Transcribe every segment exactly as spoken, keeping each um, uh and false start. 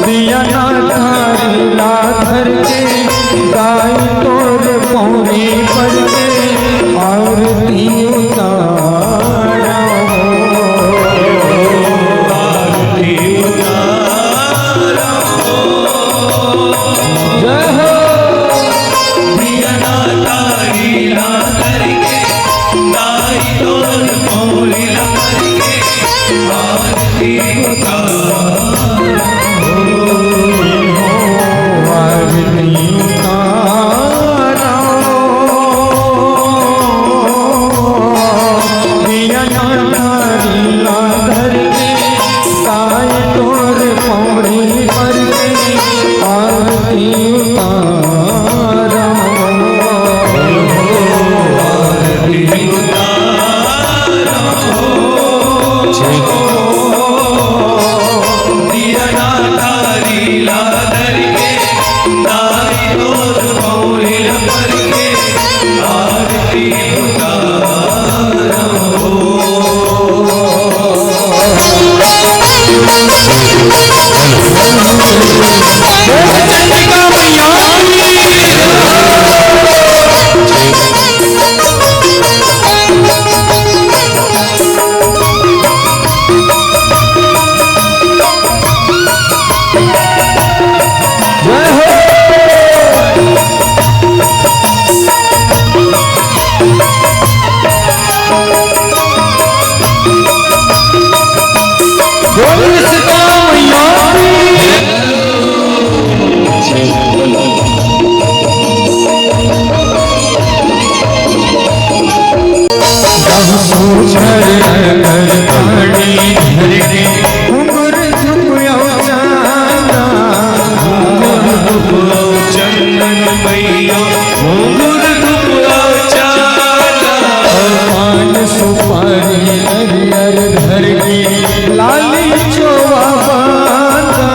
दिया ना थारी ला धर के, दाई तोर पौरी पर के, आरती उतारा हो। आरती उतारा हो। जय हो। दिया ना तारी ला धर के, तारी तोर पौरी ला धर के, आरती उतारा हो। आरती उतारा हो। दिया ना थारी ला धर के, ताई तोर पौरी पर के, आरती उतारा हो। आरती उतारा हो। दिया ना थारी ला धर के, ताई तोर पौरी पर के, आरती उतारा हो। चंदन मैया, घुंघरू धुपवा चाला। पान सुपारी नरियर धर के, लाली चोवा बांधा।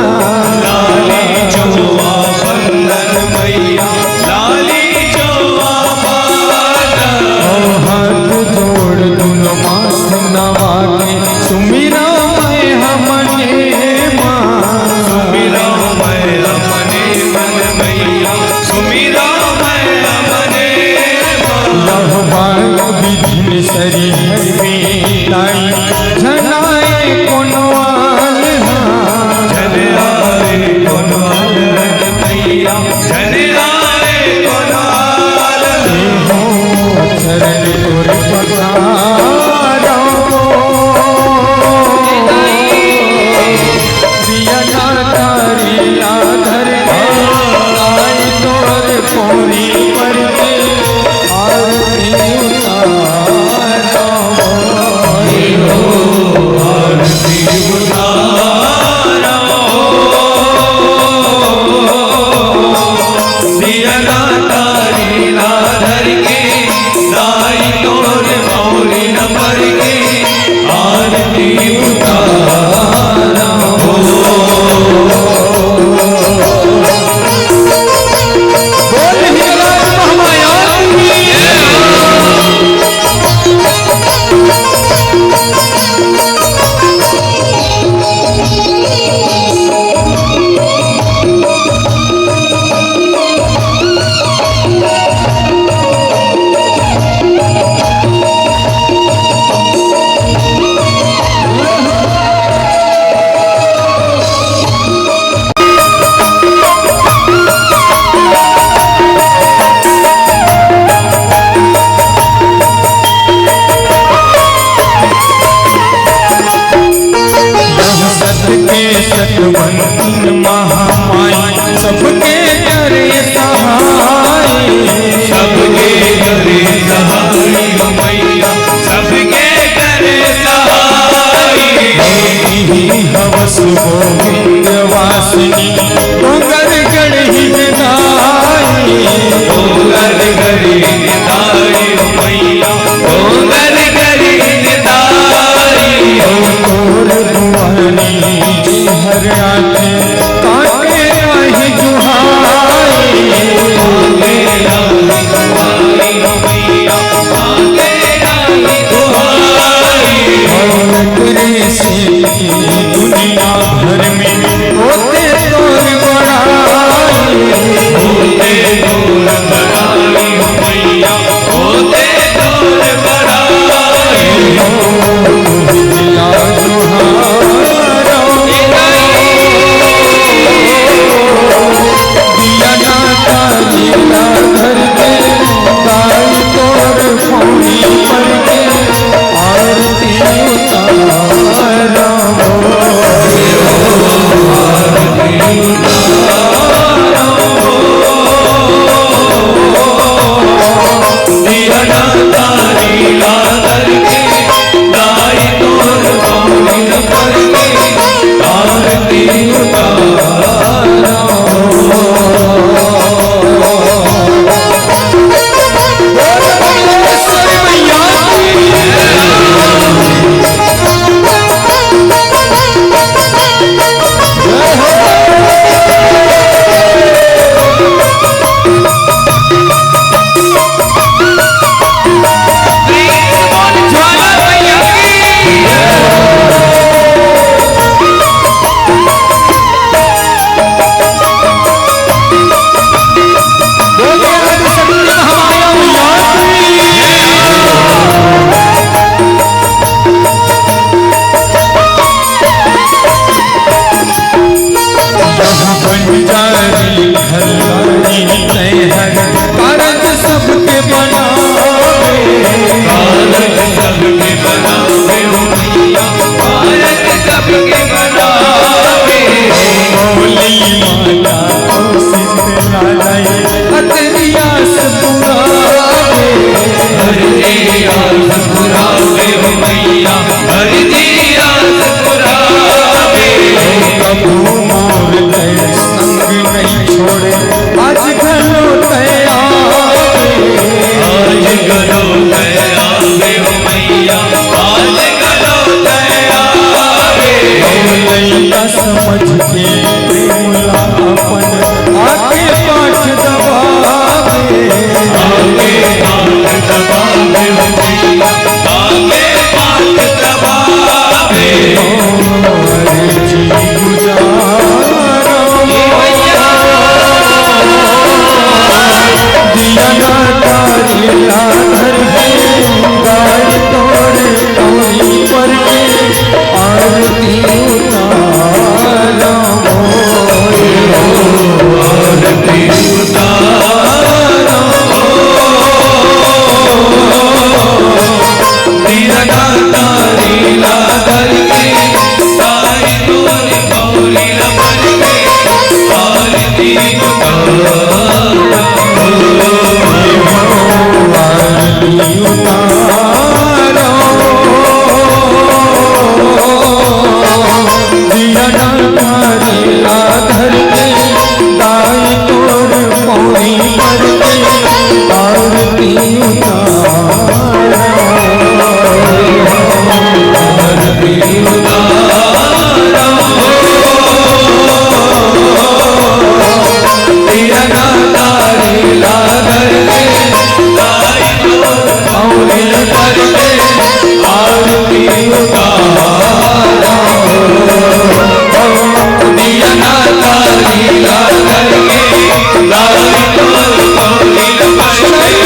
लाली चोवा बंधन मैया, लाली चोवा बांधा। हाथ जोड़ दुनो माथ नवा के, सुमिरा मैं हमने मा। सुमिरा मैं हमने मन मैया, सुमिरा मैं हमने मा। विघ्न सरी हर में ताई, झन आए कोनो आल हा। झन आए कोनो आल मैया, झन आए कोनो आल। चरण तोर पखारो। दिया ना थारी ला धर के, आई तोर पौरी पर के, आरती उतारो। आरती उतारो। दिया ना थारी ला धर के, दाई तोर पौरी न पर के, आरती उतारा हो। बोल हिंगलाज महामाया की। सत के सतवंत महामाई, सबके करे सहाय। सबके करे सहाय मैया, सबके करे सहाय। हवस गोविंद वासिनी, डोंगरगढ़ हिंगदाई। डोंगरगढ़ हिंगदाई मैया, आस पुरावे हो मैया, हर जी आस पुरावे। कभू मोर तैं संग नहीं छोड़े, आज घलो तैं आवे। आज घलो तैं आवे हो मैया, आज घलो तैं आवे। लइका समझ के प्रेम ला अपन आके पाठ दबावे। आके पाठ दबावे हो मैया, आके पाठ दबावे। ओ अर्जी गुजारा दिया ना तारे ला धर के, गाय तोर पौनी पर के आरती उतारा हो, आरती उतारा हो। दिया ना तारे ला धर के, गाय तोर पौनी ला भर के आरती उतारा हो, आरती उतारा। दिया ना तारे ला धर के, गाय तोर पौनी पर के आरती उतारा। आरती उतारा हो। दिया ना तारे ला धर के, गाय तोर पौनी पर के आरती उतारा हो। दिया ना तारे ला धर के, गाय तोर पौनी पर के आरती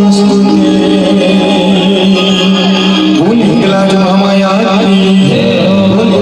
नमोस्तुते। बोल हिंगलाज महामाया की। बोल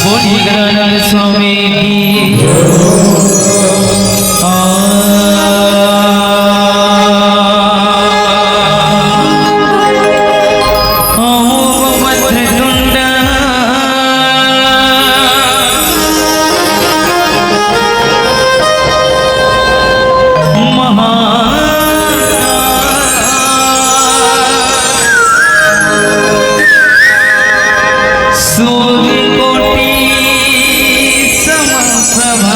बोलिए गजानन स्वामी की। आ, ओम वक्रतुंड महा सूर्य कोटि समप्रभा,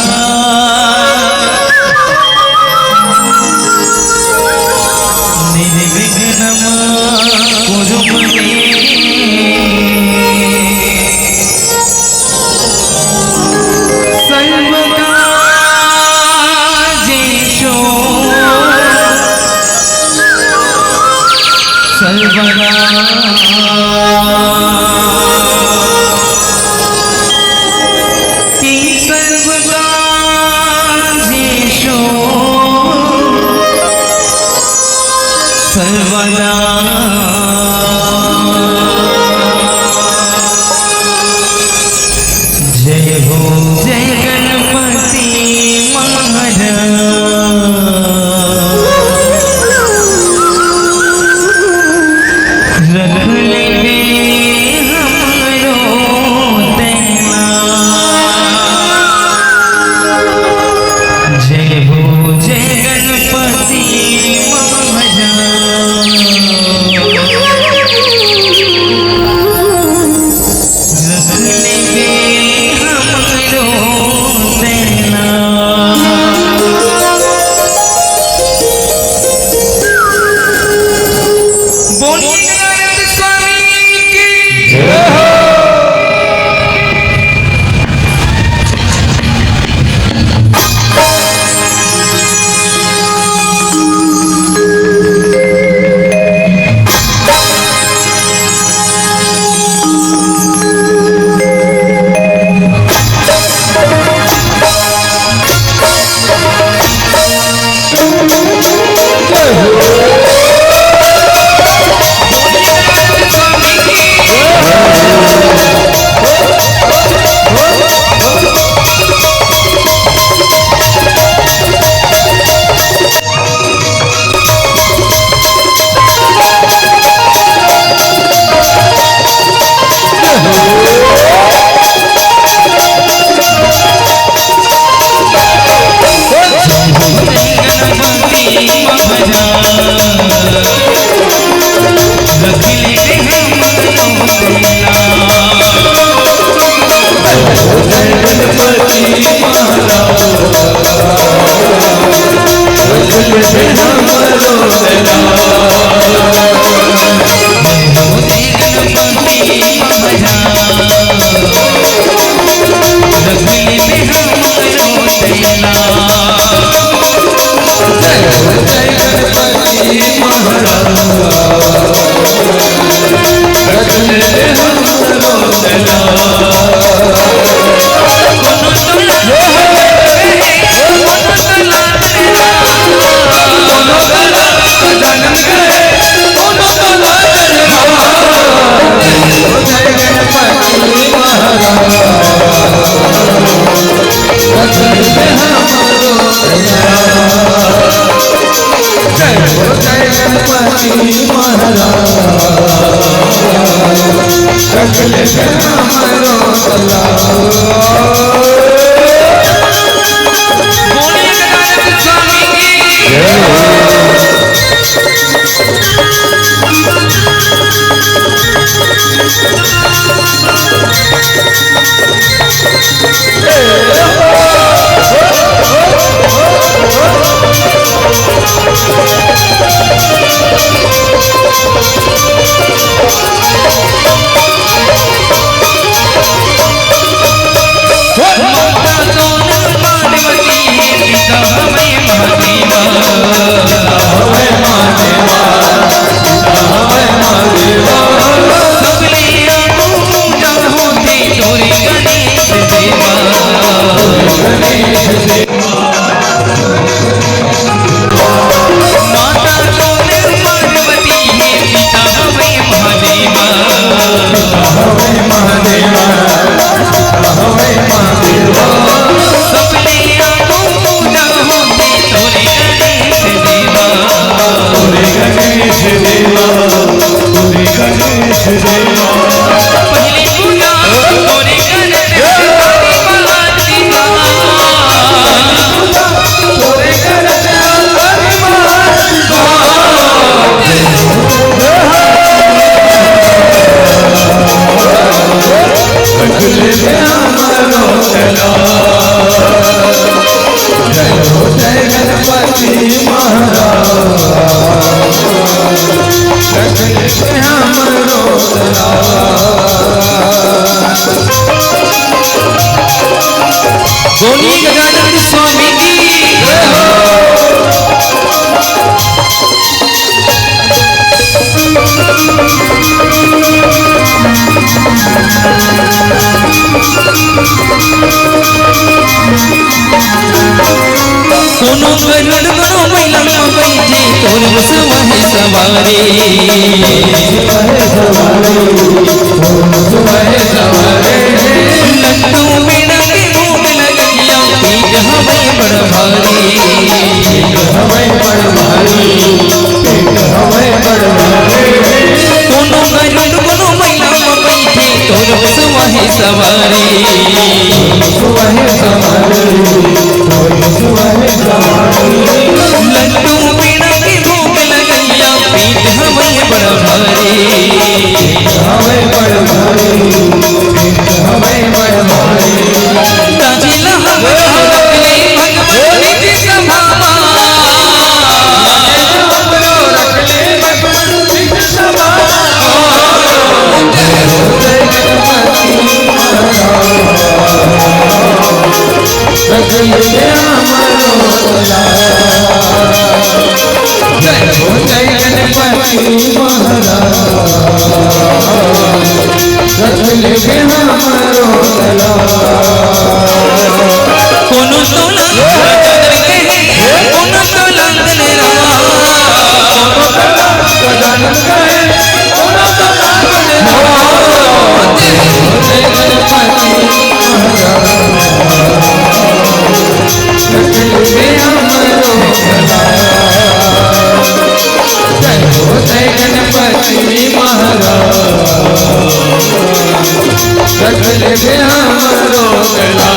निर्विघ्नं कुरु मे सर्वकार्येषु सर्वदा। सर्वकार्येषु सर्वदा। जय हो जय गणपति महाराज। रख लेबे हमरो तैना। जय हो जय गणपति महाराज। रख लेबे हमरो तैना। बोलिए गजानंद स्वामी की जय हो। बोलिए गजानन स्वामी की। कोनो गरुड़ कोनो बैला म बैठे, तोर बस वही सवारी। लड्डू पेड़ा के भोग लगइया, पीठ हवय बड़ भारी। कोनो गरुड़ कोनो बैला म बैठे, तोर बस वही सवारी। लड्डू पेड़ा के भोग लगइया, पीठ हवय बड़ भारी। ताजी ला हम रख ले भगवान निज सभा मा। जय हो जय गणपति महाराज, रख ले हमरो लाज। कोनो तो लांगन कहे, कोनो तो लांगन राम। जय हो जय गणपति महाराज, रख लेबे हमरो तेला।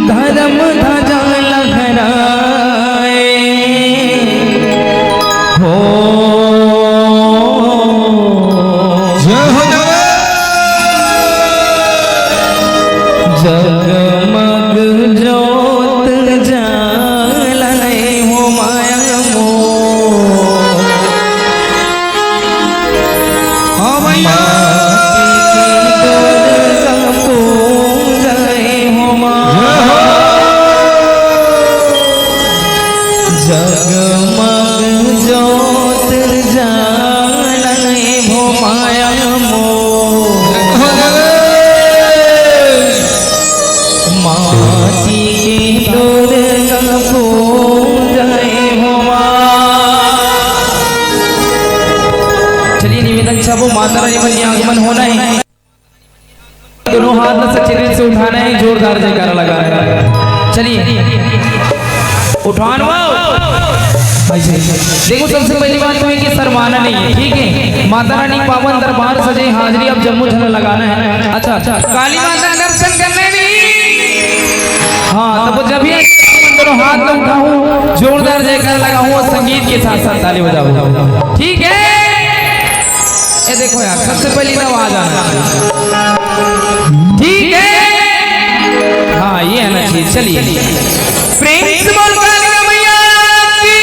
धर्म ध्वजा लहराए हो। जय हो जगन्नाथ। जगमग जोत जलाए हो माया मोर। हाँ भैया। माटी के दुर्गा पूजाए हो माँ। जगमग जोत जलाए हो माया मोर। माटी के दुर्गा पूजाए हो माँ। चलिए, निवेदन छापो, माता रानी मन के आगमन होना है। दोनों हाथ में सच्चे दिल से उठाना है, जोरदार जयकारा लगाना है। चलिए, उठान वाओ। ऐसे, देखो, सबसे पहली बात तो है कि शर्माना नहीं है, ठीक है? माता रानी पावन दरबार सजे, हाजिरी अब जम्मो झन लगाना है। अच्छा, अच्छा, काली माता दर्शन करने नहीं। हाँ, तब जब ये दोनों हाथ में उठाऊं, जोरदार जयकारा लगाऊं और संगीत के साथ साथ ताली बजाऊं, ठीक है? ये देखो यार, सबसे पहली तो आवाज आना। ठीक है, हाँ, ये आना चाहिए। चलिए, प्रेम से बोल कालिका मैया की।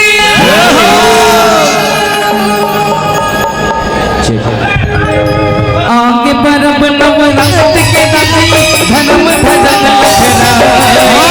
आगे परब नवरात के राती, धनम धनम लखराई।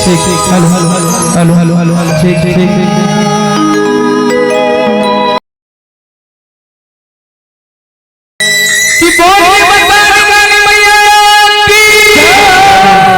ठीक, ठीक, hello, hello, hello, hello, hello, hello, ठीक, ठीक, ठीक। कि बोल के बता दे काली मैया की जय।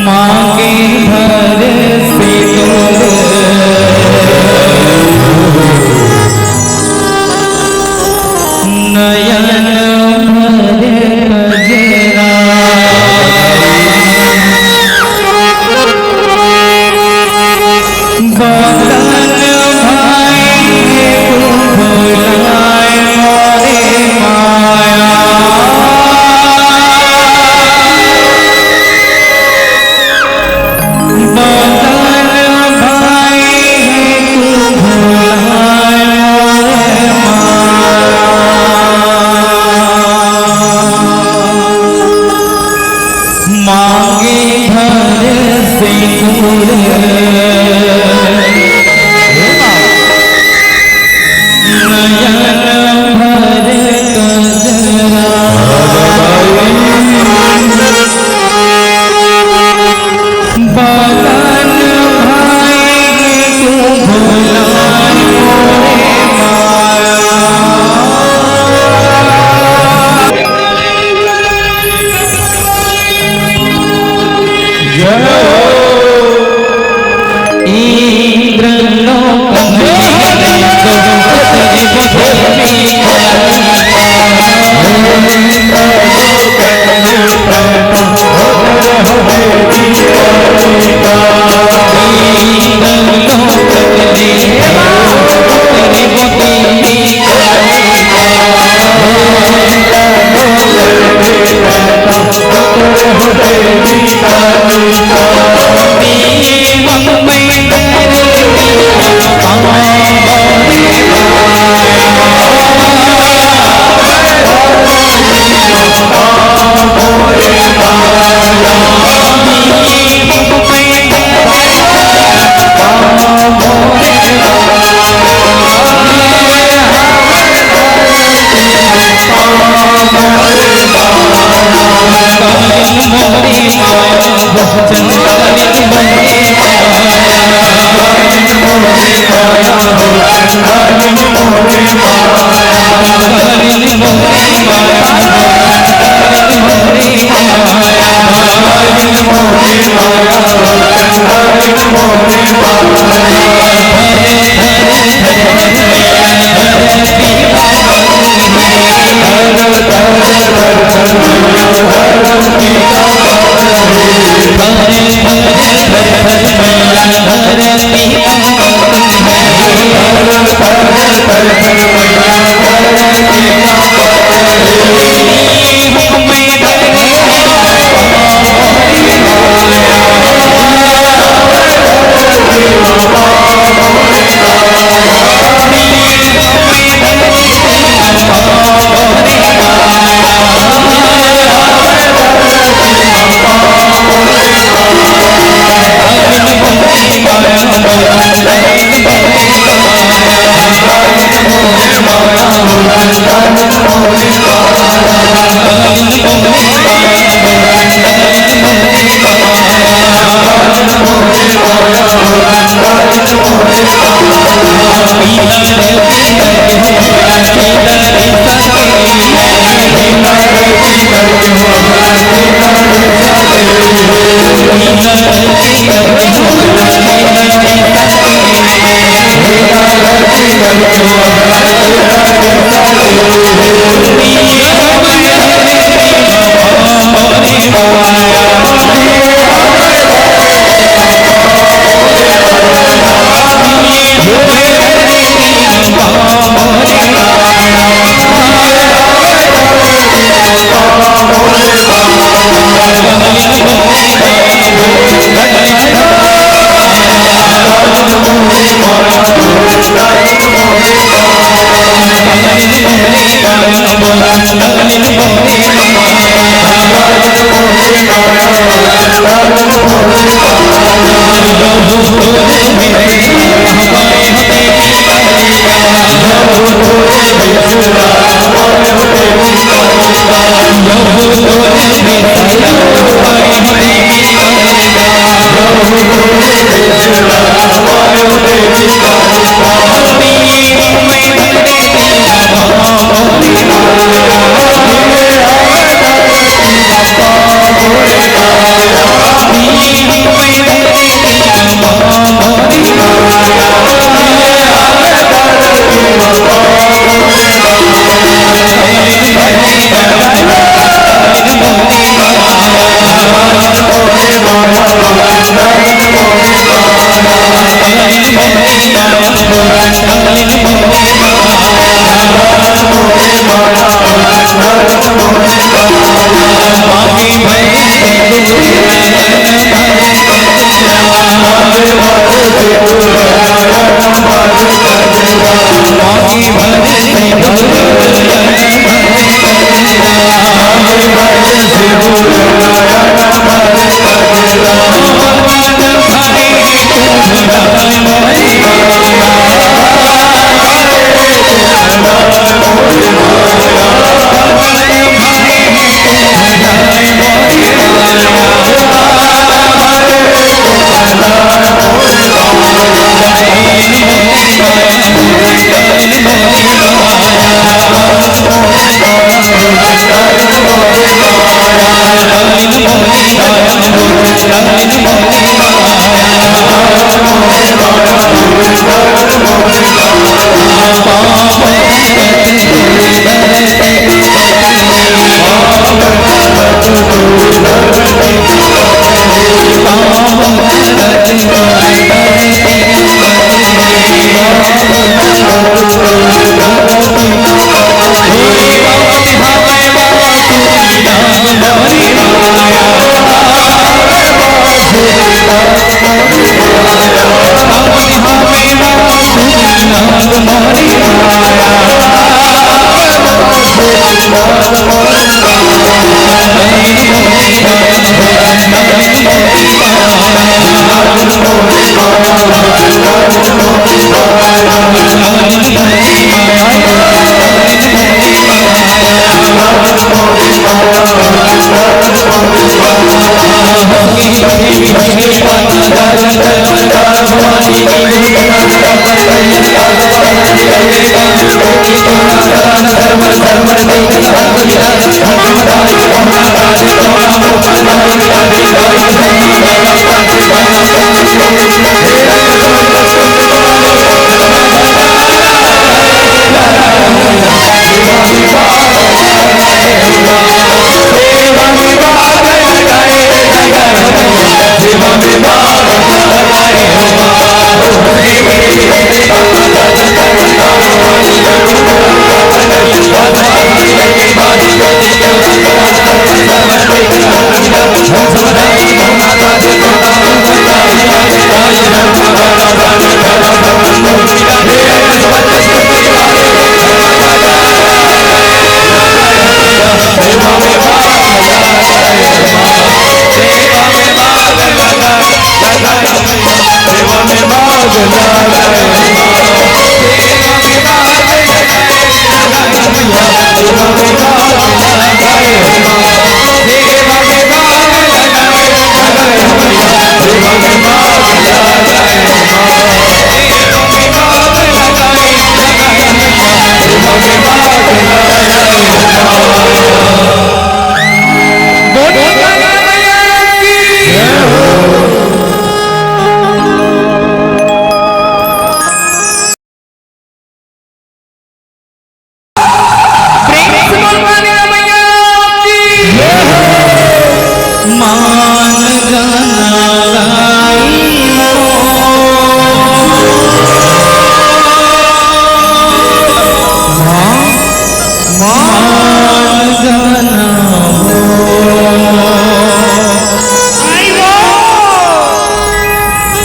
मांगे भर सिंदूर नयन भर कजरा। बदन भाई तू भुलाए मोरे माया। बदन भाई तू भुलाए मोरे माया। मांगे भर सिंदूर नयन भर कजरा। बदन भाई तू भुलाए मोरे माया। जय हो। इंद्रलोक में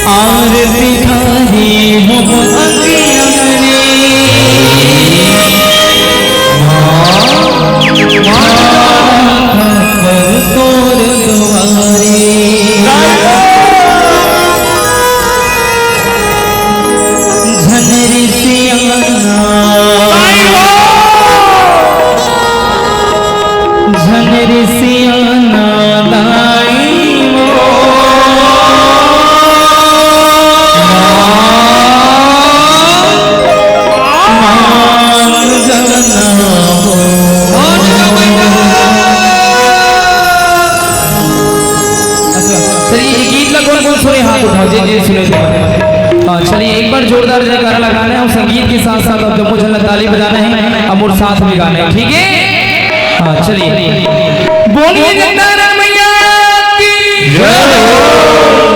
आरती धारी हम अंगना में, माँ, माँ, तोर दुआरे। झन रिसियाना, झन रिसियाना दाई वो। मान जाना हो। अच्छा, चलिए, ये गीत ला कौन कौन सुने, हाथ उठाओ, जे जे सुने। हाँ, चलिए, एक बार जोरदार जयकारा लगाना है और संगीत के साथ साथ आप दोनों जन ताली बजाना है, हम और साथ में गाना है, ठीक है? हाँ, चलिए, बोलिए जगदम्बा मैया की जय हो।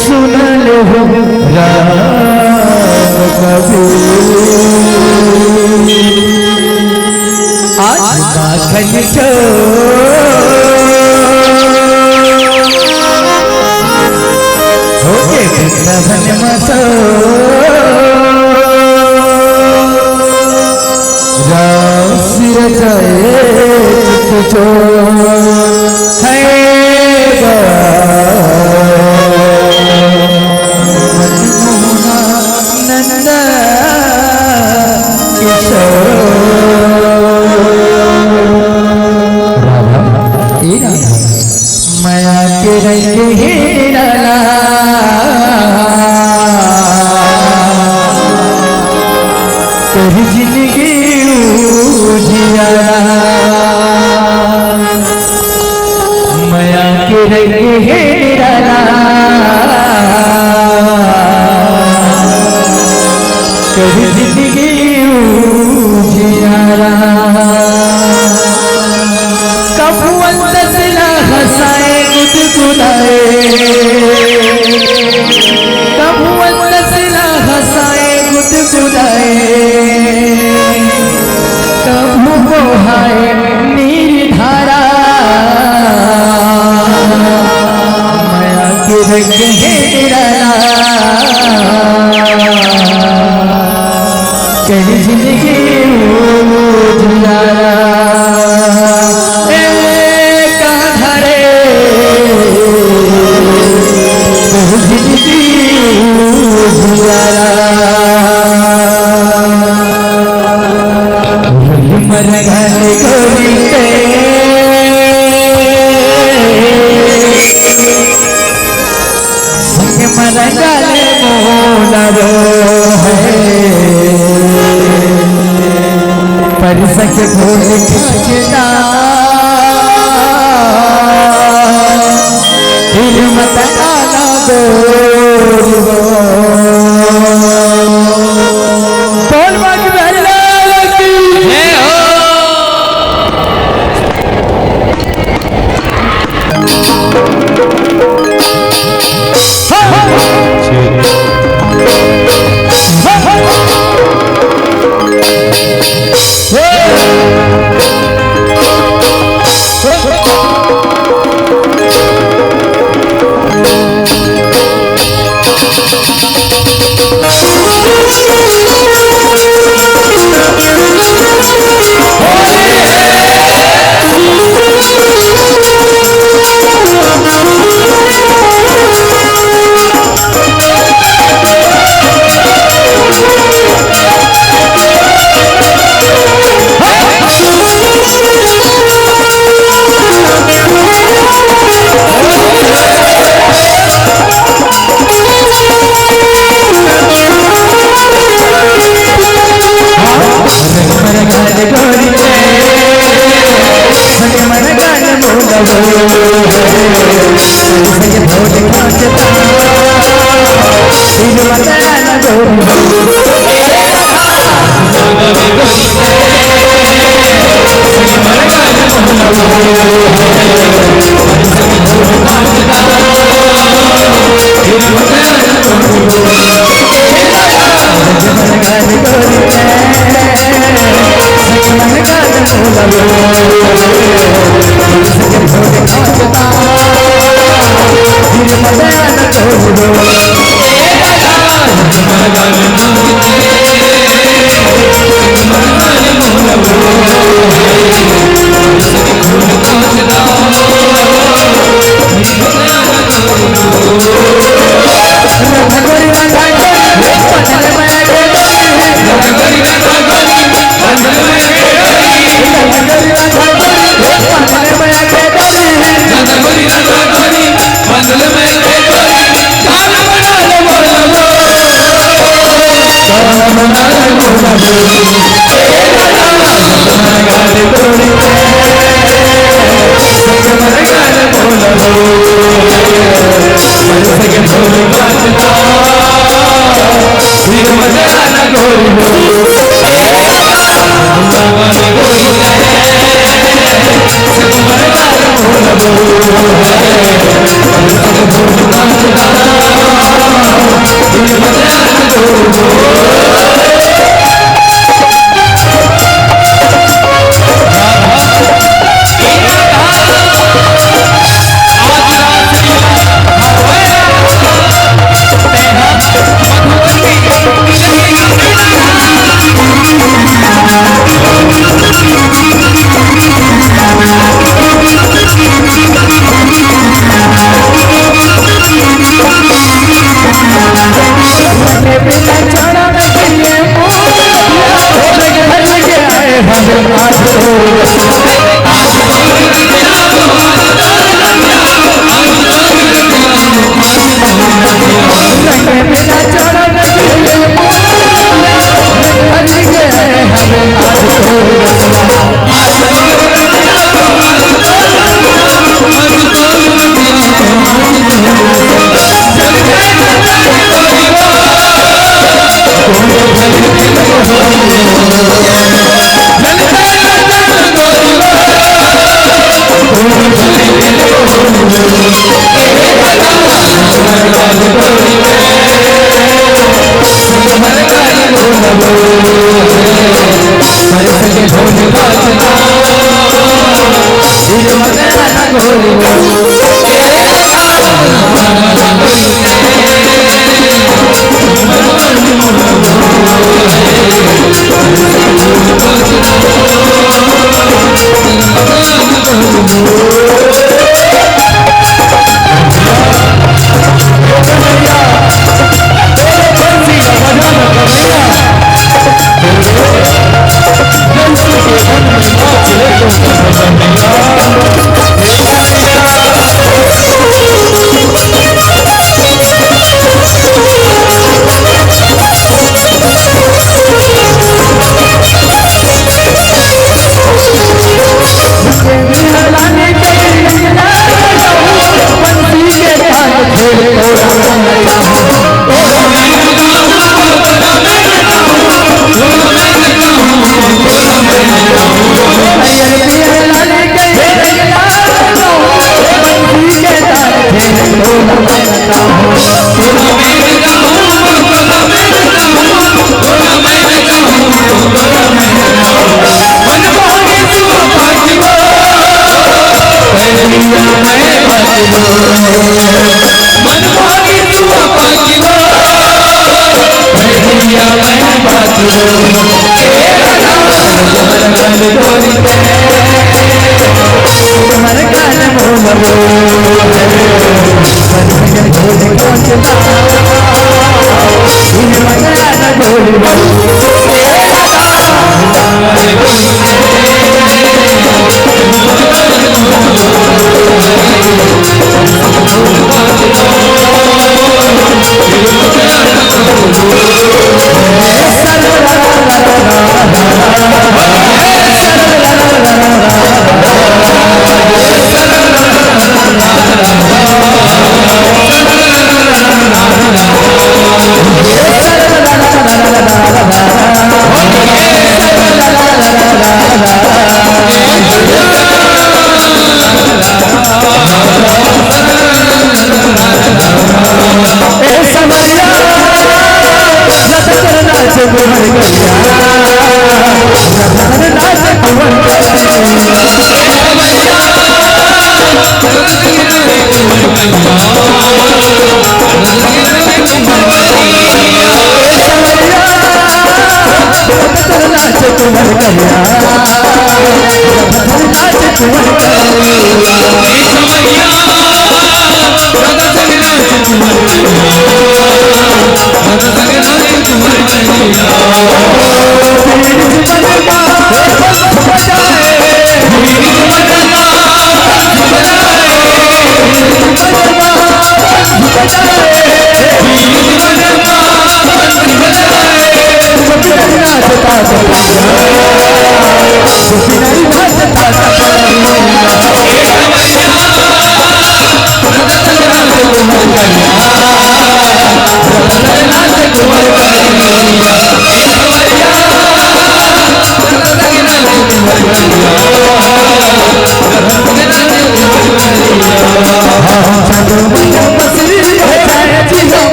सुनल हो राम कबीर। आज माखन चोर होके वृंदावन में सो। रास रचाए चित जो है गा। मनमोहना नंद किशोर। राधा, ए राधा। मया के रंग हे लाला, तोर जिंदगी उजियारा। मया के रंग हे लाला, मरगल गोरी के संग मरगल मोला रो है, पर सके भोल खाचना। फिर मत आना गोरी हो। बोल बाकी बिहारी लाल की। जय हो।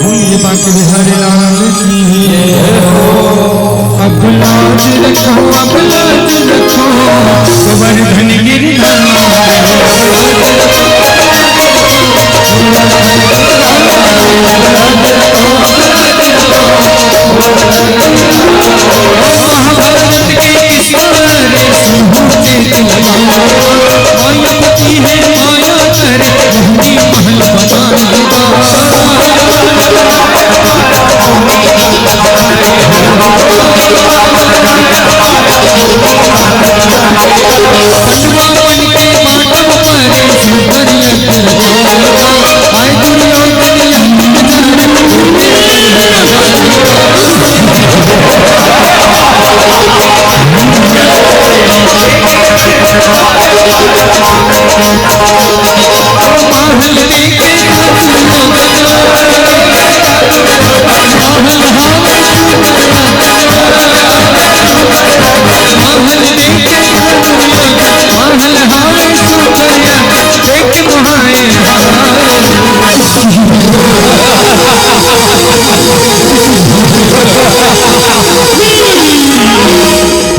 बोलिए बांके बिहारी लाल की। अब लाज रखो, अब लाज रखो, गोवर्धन गिरधारी। महाभारत के किसका रे सिंह चेत लगा, मायापति है माया करे, मोहनी महल बनाएगा। पंडवा बन के बाटो परे सुंदर यज्ञ रचाएगा। आए दुर्योधन यज्ञ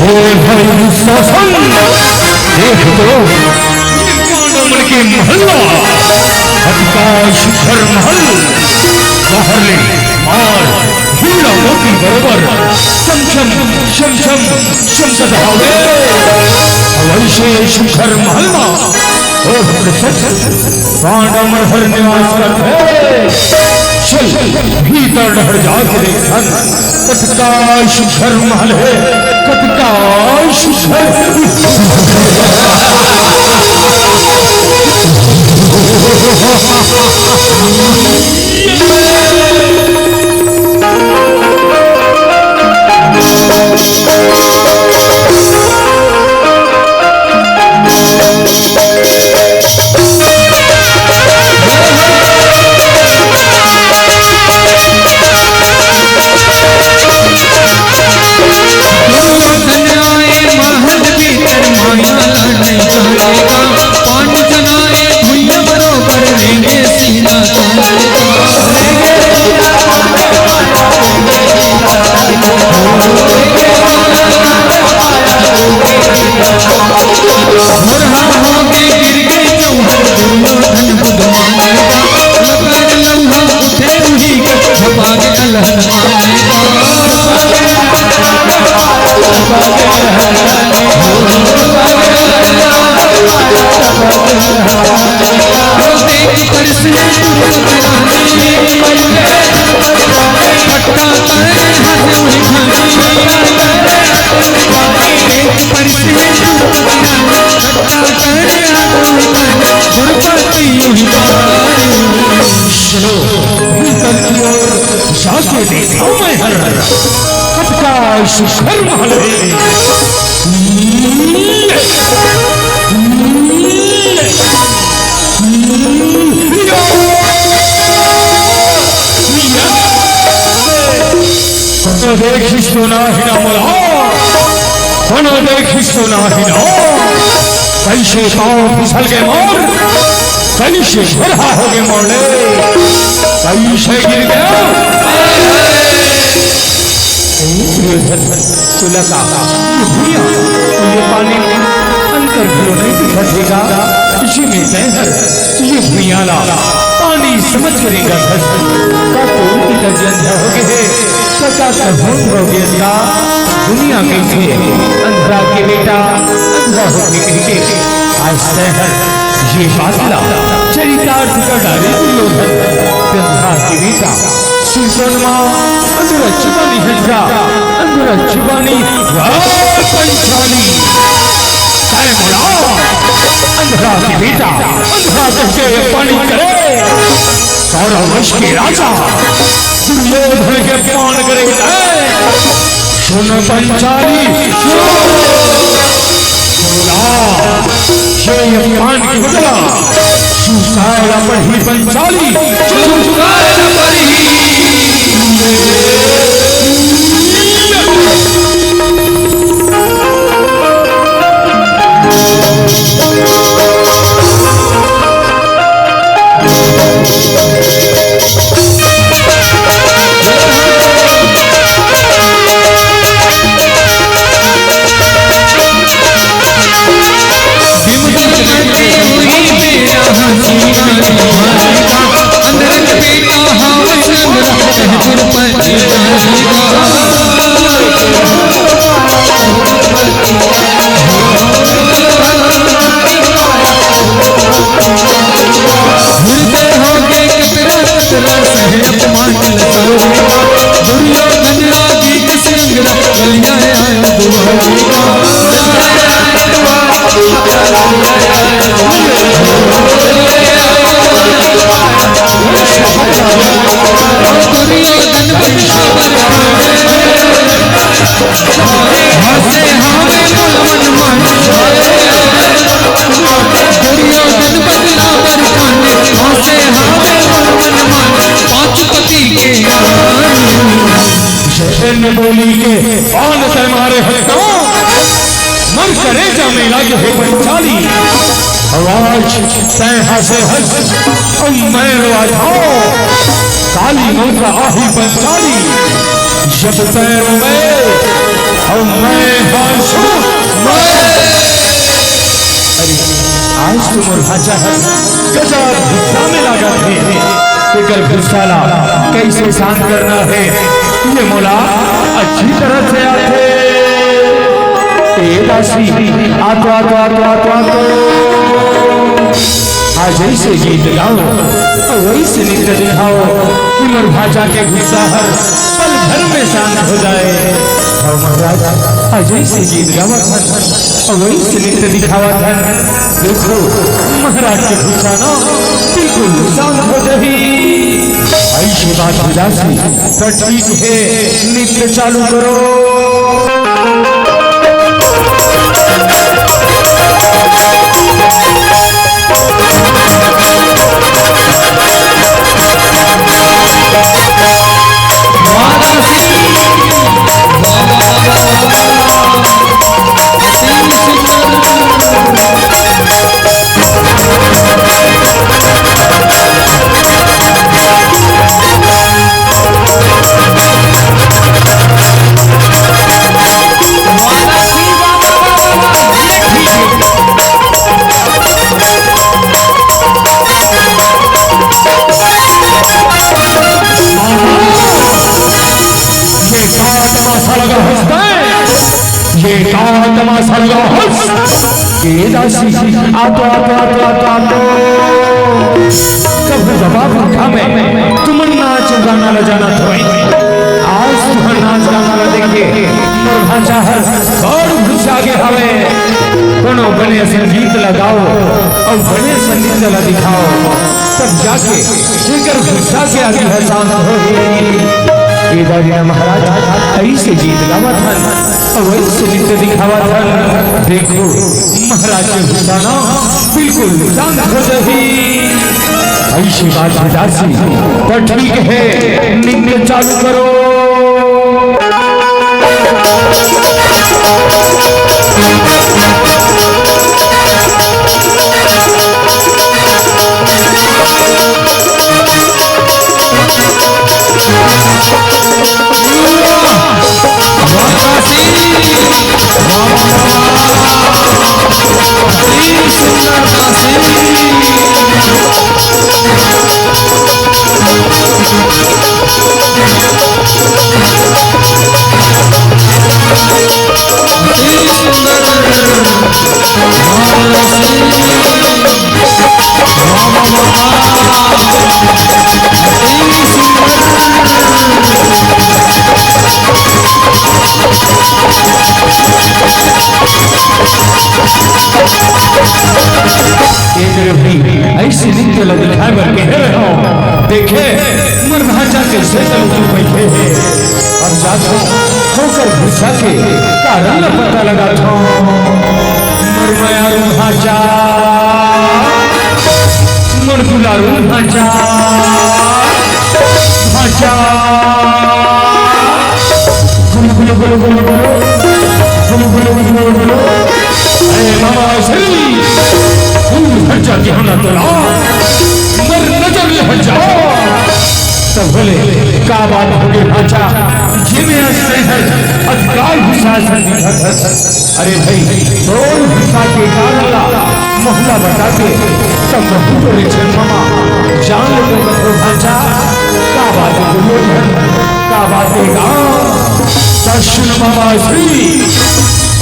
हे भाई दुशासन, देख तो, ये पांडव मन के महल ला, अतिकाय सुघर महल, बाहर ले मार हीरा मोती बरोबर, छम छम, छम छम, चमकत हावे। अवइसे सुघर महल ला, ओह प्रसन्न पांडव मन हर निवास करथे। चल, भीतर डहर जाके देखथन। कतका सुघर महल हे, कतका सुघर। सुनो, भीतर की ओर जाके देखा मैं हर कतका सुघर महल हे। कोनो देखिस तो नाही ना मोला, कोनो देखिस तो नाही ना। कइसे पाँव फिसल गे मोर, कइसे भुरहा हो गे मोर ले, कइसे गिर गया। ए, दुर्योधन, तोला का ये भुइयां, ये पानी अंतर घलो नहीं दिखत हे का? इसी में तैं हर ये भुइयां ला पानी समझ के रेंगत हस। का तोर पिताजी अंधा हो गे हे? का, का कहूँ हो गे का? दुनिया कहिथे अंधरा के बेटा अंधरा होथे कहिके। आज तैं हर ये बात ला चरितार्थ कर डारे दुर्योधन। अंधरा के बेटा सुन तो ना, अंधरा चुबानी हटरा, अंधरा चुबानी, वाह, पंचाली। तैं मोला, अंधरा के बेटा, अंधरा कहिके अपमान करे। कौरव वंश के राजा दुर्योधन के अपमान करे तैं। सुन पंचाली, सुन। बोला, ये, ये पान की बोतला, सुसाय अपन ही पंचाली, सुसाय अपन ही। शहर ने बोली के बांध तै मारे हंसता, मर करे जा मेला के हे पंचाली। आवाज तै हंसे हंस, अब मैं रोआ था। काली मौका आही पंचाली, जब तै रोवे, अब मैं हंसू, मैं। अरे, आज तो मोर भांचा ह गजब गुस्सा में लागत हे। एकर गुस्सा ला कइसे शांत करना हे, ये मोला अच्छी तरह से आथे। ए दासी, आ तो, आ तो, आ तो, आ तो, आ तो। आज ऐसे गीत गाओ, वैसे नृत्य दिखाओ कि मोर भांचा के गुस्सा हर पल भर में शांत हो जाए। हाँ महाराज, आज ऐसे गीत गावत हन, वही से नृत्य दिखावत हन। देखो, महाराज के गुस्सा ना बिल्कुल शांत हो जाही। ऐसी बात हे दासी, तो ठीक हे, नृत्य चालू करो। ये का तमाशा लगा हंसता है? ये का तमाशा लगा हंस? ए दासी, आ तो, आ तो, आ तो, आ तो, आ तो। कभू दबा पंखा में तुमन नाच गाना ला जानत होय। आज तुमन नाच गाना ला देख के मोर भांचा हर बड़ गुस्सा गे हवे। कोनो बने संगीत लगाओ अउ बने संगीत ला दिखाओ, तब जाके जेकर गुस्सा के आगी ह शांत होही। ए दारी ना महाराज, अइसे गीत गावत हन, अउ अइसे नृत्य दिखावत हन। देखो, महाराज के गुस्सा ना बिल्कुल शांत हो जाही। अइसे बात हे दासी, त ठीक हे, नृत्य चालू करो। एक रही ऐसे नृत्य ल दिखाए बर कहे रहे हो। देखे, मोर भांचा कइसे तलुक बैठे हे। अब जात हो, ओकर गुस्सा के कारण ल पता लगाथंव। मोर मयारू भांचा, मोर दुलारू भांचा, भांचा। गुलु गुलु गुलु गुलु गुलु, गुलु गुलु गुलु गुलु। अरे मामा श्री, तू हट जा, ध्यान तोला, मोर नजर ले हट जा। तब बोले, का बात होगे भांचा, जेमे आज तैंहर अतका गुस्सा से दिखत हस? अरे भाई, तोर गुस्सा के कारण ला महूं ला बता दे, तब महूं तो रे छन मामा जान ले तो भांचा, का बात है बोलो, का बात है का? त सुन मामा श्री,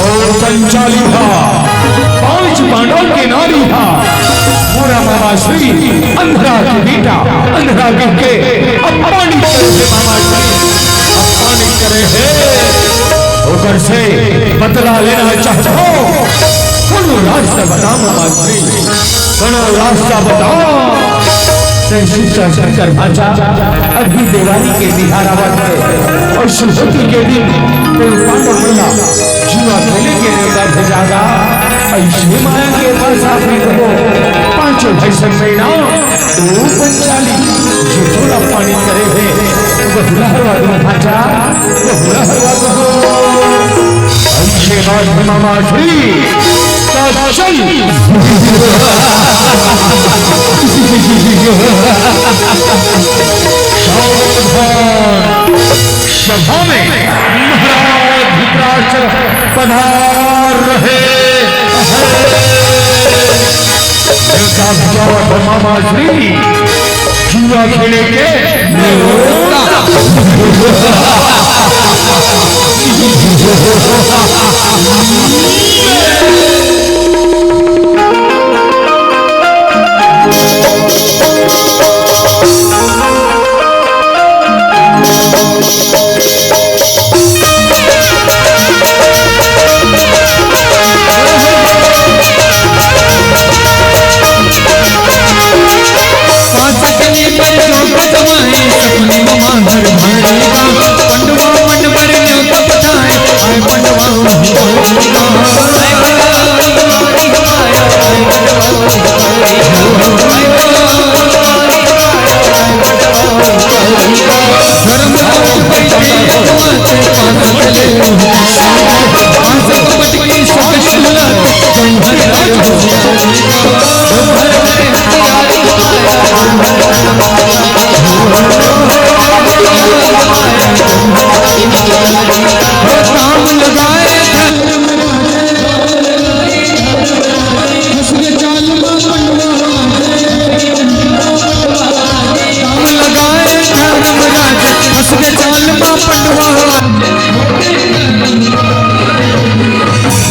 ओ पंचाली हा, पांच पांडव के नारी हा, मोर मामा श्री, अंधरा के बेटा, अंधरा के, के अपमानित करे हे मामा श्री, अपमानित करे हे। ओकर से बदला लेना चाहत हंव, कोनो रास्ता बता मामा श्री, कोनो रास्ता बता। तैं सोच कर भांचा, अभी देवारी के तिहार आवत हे अउ सुरहुती के दिन तैं पांडव मन ला जुआ खेले के नेवता भेजा गा। अइसे माया के पास आप ही रहो, पांचों भाई संग में ना, तो पंचाली जो थोड़ा पानी करे हे, वहू ला हरवा दूं भांचा, वहू ला हरवा दूं। अइसे बात हे मामा श्री, त चल। सावधान। सभा में महाराज धृतराष्ट्र पधार रहे हैं। देवता बचावत मामा श्री, जुआ खेले के न्योता।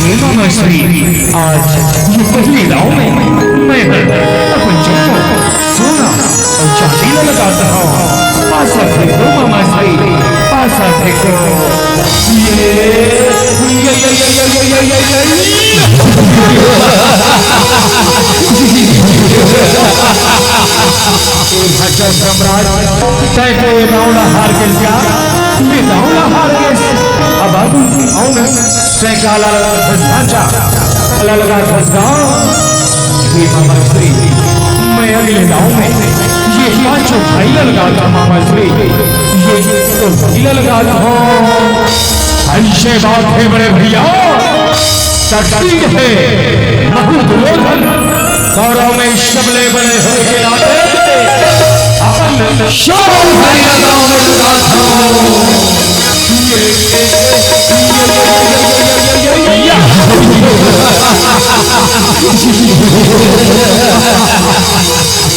हे मामा श्री, आज ये पहली दांव में मैं हर अपन चप्पल, सोना अउ चांदी ला लगात हंव। पासा फेंको मामा श्री, पासा फेंको। ये, ये, ये। ए भांचा धर्मराज, तैं तो ये दांव ला हार गेस का? ये दांव ला हार गेस। अब आगू आंव ना। तैं काला लगाथस भांचा, काला लगाथस दांव। हे मामा श्री, मैं अगले दांव में ये पांचों भाई ला लगाथंव मामा श्री, ये तो भाई ला लगाथंव। अइसे बात हे बड़े भइया, त ठीक हे, महूं दुर्योधन कौरव में सबले बड़े होय के नाते अपन शौर्य भरी अदाओं में उतारता हूँ। ये, ये, ये, ये, ये, ये, ये, ये, ये, ये, ये, ये।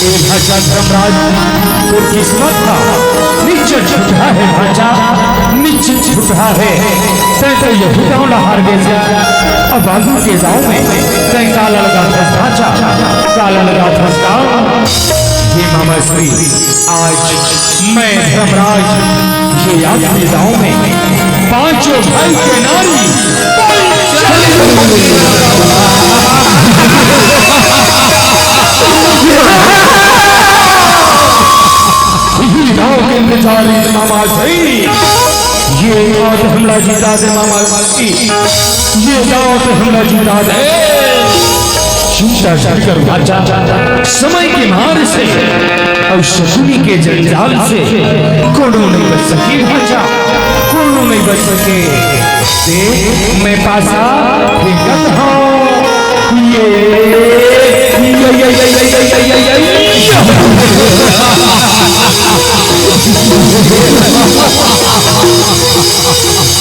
ए भांचा धर्मराज, तोर किस्मत हा निश्चित झूठा हे भांचा, निश्चित झूठा हे। तैं तो यही दांव ला हार गेस। अब आगू के दांव में तैं काला लगाथस भांचा, काला लगाथस दांव। हे मामा श्री, आज मैं धर्मराज ये आखिरी दांव में पांचों भाई के नारी यही दांव के इंतजार मामा श्री, ये आज हम जीता दे मामा जी, ये दांव पे हमला जीता दे। चिंता झन कर भांचा, समय के मार से अउ शकुनी के जंजाल से कोनो नइ बच सके भांचा, कोनो नइ बच सके। देख, मैं पासा फेंकत हंव। ये, ये, ये, ये, ये, ये, ये, ये, ये, ये।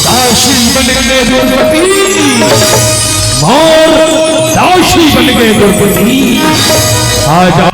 दासी बन गए द्रौपदी, मोर दासी बन गए द्रौपदी। आजा।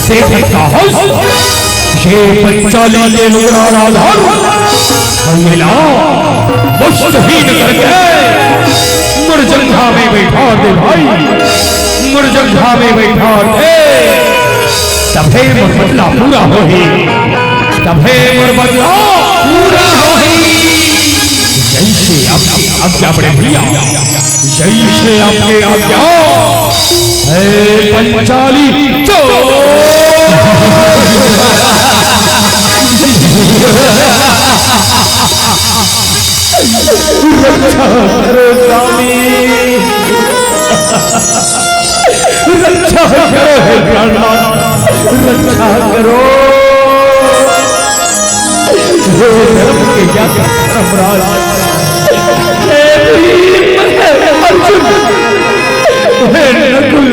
देखे का हस, ये पंचाली के लुगरा राधन, अउ एला वस्त्रहीन करके मुरजंघा में बइठार दे भाई, मुरजंघा में बइठार दे, तभे मोर बदला पूरा होही, तभे मोर बदला पूरा होही। जैसे आपकी आज्ञा बड़े भैया। जैसे आपके आज्ञा। हे पंचाली, चल। रक्षा करो स्वामी, रक्षा करो हे प्राणनाथ, रक्षा करो। हे धर्म के ज्ञाता धर्मराज, हे भीम, हे अर्जुन, हे नकुल,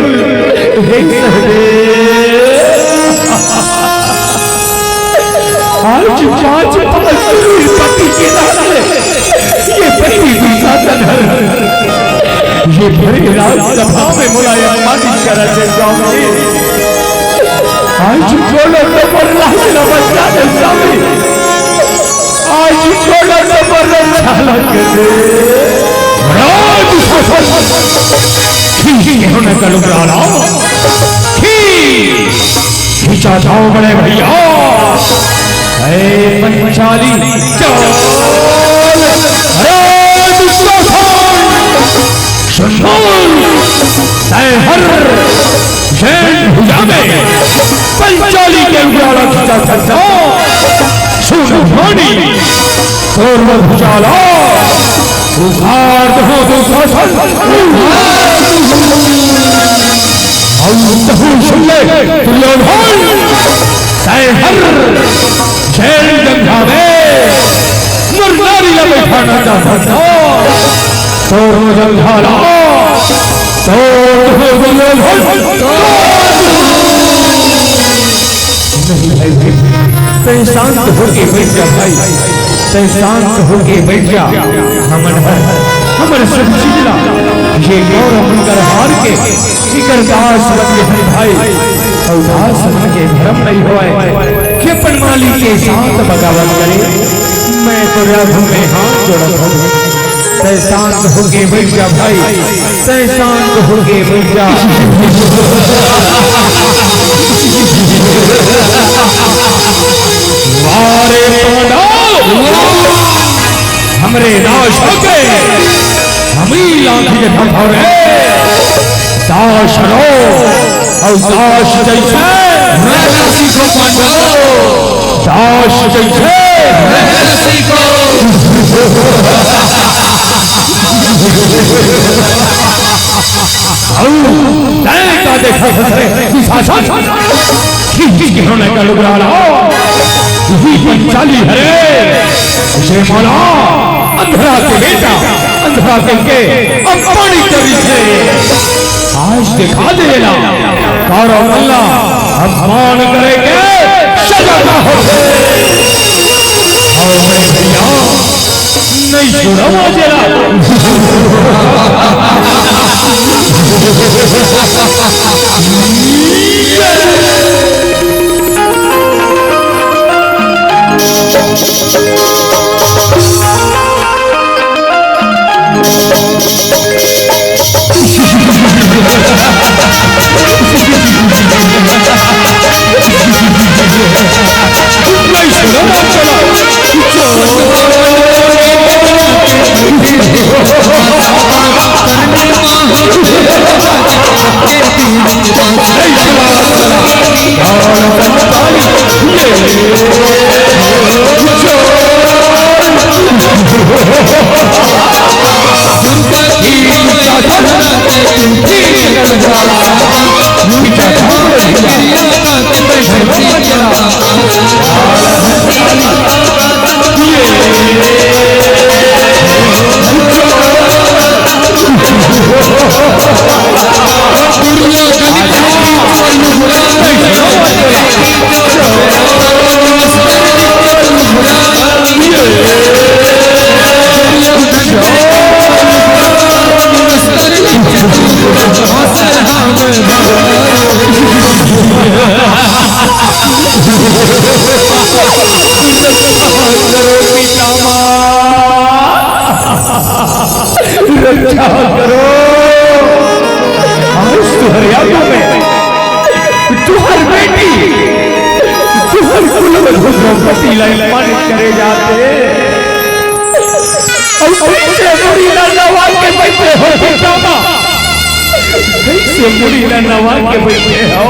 हे सहदेव, आज पांच पांच पति के नाते ये पति दुशासन हर, ये भरे राजसभा में मोला अपमानित करा दे स्वामी। आज बोलो तो पर लाज न बचा दे स्वामी। आज बोलो तो पर रक्षा न कर दे। राज खींच के होने का लुगराना। खींच। खींचा जाओ बड़े भैया। हे पंचाली चल। राज सुंदर, तय हर जैन भुजा में पंचाली के उजाला खींचा करता। सुन रानी, तोर भुजाला उखाड़ दो दुशासन। अउ तहु सुन ले दुर्योधन, तय हर जेल जंघा में मोर नारी ला बैठाना चाहत हस। तोर जंघाला, तोर दुर्योधन। नहीं भाई, तय शांत होके बैठ जा भाई, तय शांत होके बैठ जा। हमन हर, हमर सब चीज ला ये गौरव मंगल हार के इकर दास बन गे हन भाई, अउ दास मन के धर्म नहीं होय कि अपन मालिक के साथ बगावत करे। मैं तो रघु में हाथ जोड़त हूँ, तय शांत होके बैठ जा भाई, तय शांत होके बैठ जा। वारे पांडव, हमरे दास होके हमी लाठी के भगावे। दास रो अउ दास जइसे रहना सीखो पांडव। दास जइसे रहना सीखो। अउ तैं का देखत हस रे दुशासन? खींच के होने का लुगरा ला। ही पंचाली हरे। जयमाला, अंधरा के बेटा, अंधरा के के अपमानित करी थे। आज दिखा देला, कौरव मल्ला अपमान करे के सजा का होथे। अउ मैं भैया, नहीं छोड़ा वो जेला। रक्षा करो। आज तुहर यादों में तुहर बेटी, तुहर कुलवधू द्रौपदी ला अपमानित करे जाथे। अउ कइसे मुड़ी ला नवा के बइठे हो पितामह? कइसे मुड़ी ला नवा के बइठे हो?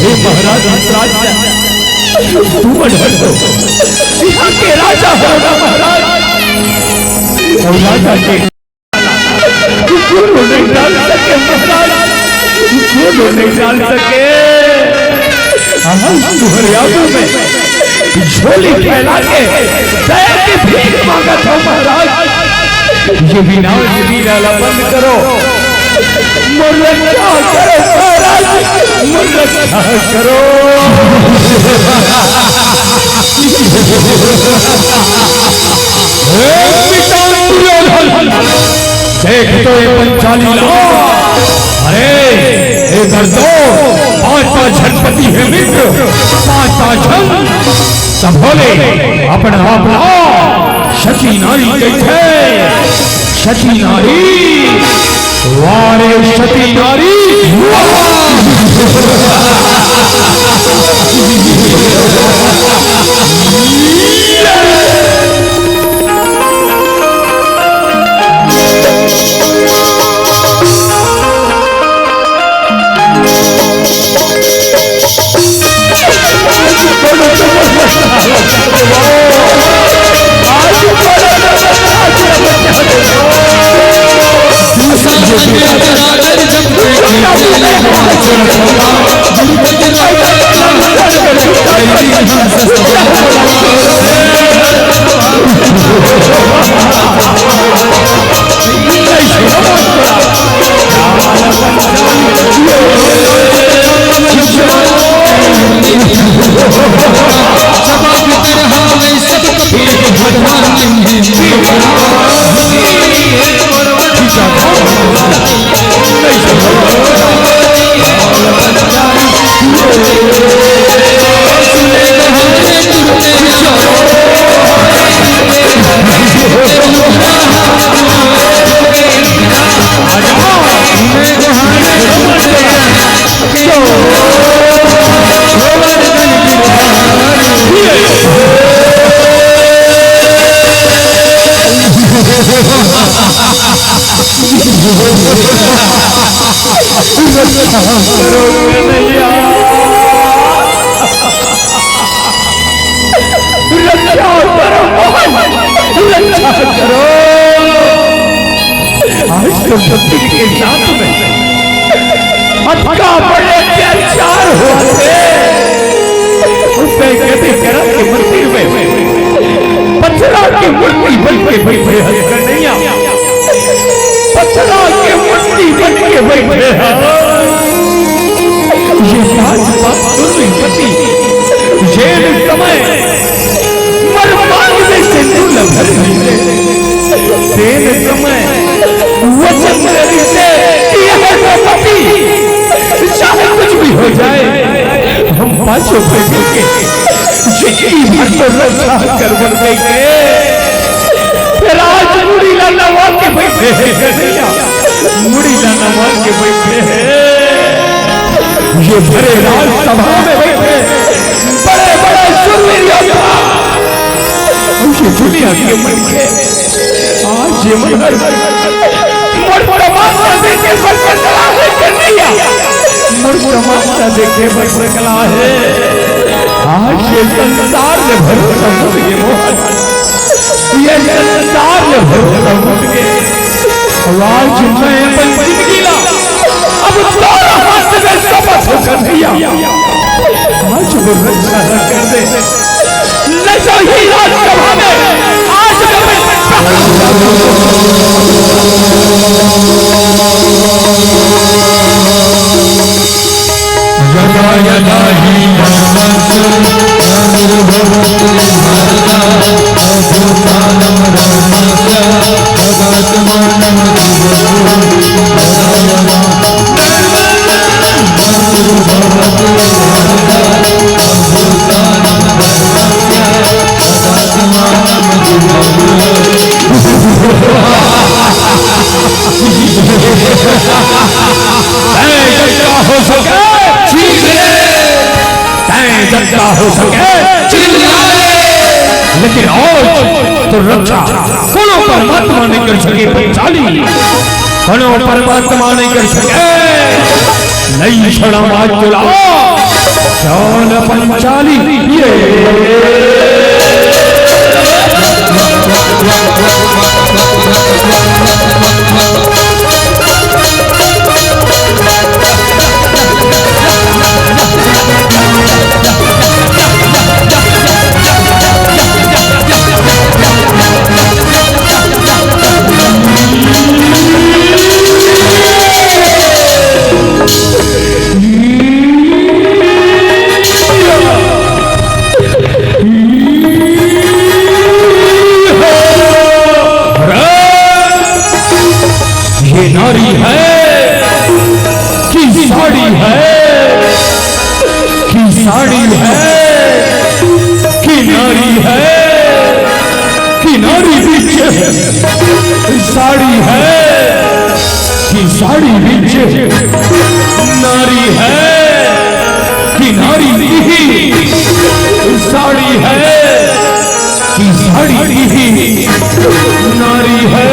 हे महाराज धृतराष्ट्र, तू मन हटो। यहाँ के राजा हो ना महाराज। अउ राजा के कोनो नहीं डाल सके महाराज, कोनो नहीं डाल सके। हम तुहर यादों में झोली फैला के दया के भीख मांगत हो महाराज। ये विनाश लीला ला बंद करो, मोर रक्षा करो महाराज, मोर रक्षा करो। हे पिता दुर्योधन, देख तो ये पंचाली ला। अरे, एकर तो पांच पांच झन पति हे मित्र, पांच पांच झन। तभो ले अपन आप ला सती नारी कहिथे। सती नारी, वाह रे सती नारी, वाह। रक्षा करो कन्हैया, रक्षा करो, रक्षा करो। आज तो पति के साथ में अतका बड़े अत्याचार होत हे। उसे कदे करा के मंदिर में पथरा के मूर्ति बन के बैठे हन कन्हैया, पथरा के मूर्ति बन के बैठे हन। ये राजपाट दुर्विपति, जेन समय मरमांग में सिंदूर लभर रहिसे, तेन समय वचन रहिसे कि यह पति चाहे कुछ भी हो जाए, हम पांचों भाइयों के जिंदगी भर तो रक्षा करवन कहिके। फेर आज मुड़ी ला नवा के बैठे हे कन्हैया, मुड़ी ला नवा के बैठे हे। ये भरे राजसभा में बैठे बड़े बड़े शूरवीर योद्धा, ये दुनिया के मनखे आज ये मन मोर तमाशा देखे बर पगला हे कन्हैया, मोर तमाशा देखे बर पगला हे। आज ये संसार में भरोसा उठ गे मोर, ये संसार में भरोसा उठ गे। आज मैं अपन जिंदगी ला अब तोर हाथ में समर्पित कर दिया। आज वो रक्षा न कर दे, न तो ही राजसभा में आज मैं यदा यदा ही तैं जतका हो सके, तैं जतका हो सके, चिल्ला ले। लेकिन आज तोर रक्षा कोनो परमात्मा नइ कर सके, पंचाली। कोनो परमात्मा नइ कर सके। नइ छोड़ंव आज तोला, चल पंचाली। ये ये नारी है कि साड़ी है, कि साड़ी है, कि नारी है, कि नारी बीच साड़ी है, कि साड़ी बीच नारी है, कि नारी ही साड़ी है, कि साड़ी ही नारी है।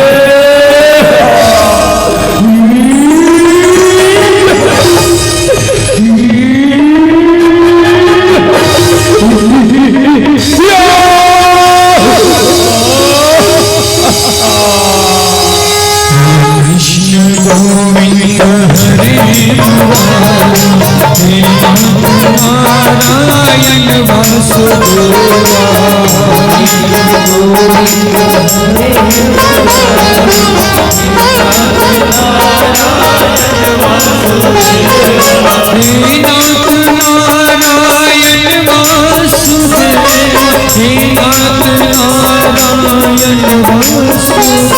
कृष्ण गोविंद हरे मुरारी, हे नाथ नारायण वासुदेवा। हे नाथ नारायण वासुदेव, हे नाथ नारायण वासुदेव।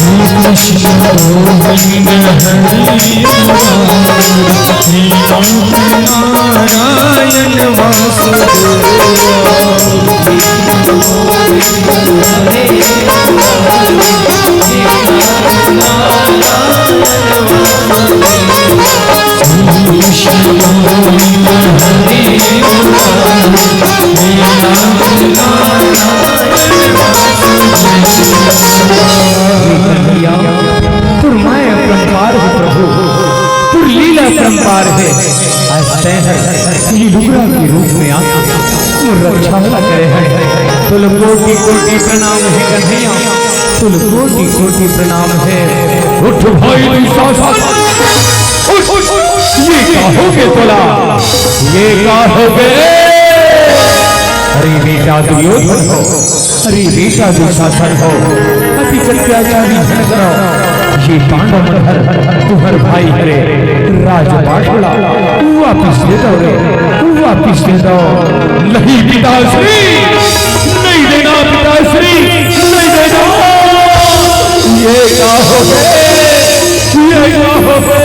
श्री कृष्ण गोविंद हरे मुरारी, श्री राम नारायण वासुदेव। पार हे, आज तैं हर ये लुगरा के रूप में आ मोर रक्षा वाला करे हे। तोला कोटि कोटि प्रणाम हे कन्हैया, तोला कोटि कोटि प्रणाम हे। उठ भाई दुशासन, उठ, उठ, ये का होगे तोला, ये का होगे? अरे बेटा दुर्योधन हो, अरे बेटा दुशासन हो, अतिक अत्याचारी झन करो। ये पांडव मन हर तुंहर भाई हरे, राजपाट ला वापिस दे दव रे, वापिस दे दव। नहीं पिताश्री, नहीं देना पिताश्री, नहीं देना। ये का होगे, ये का होगे?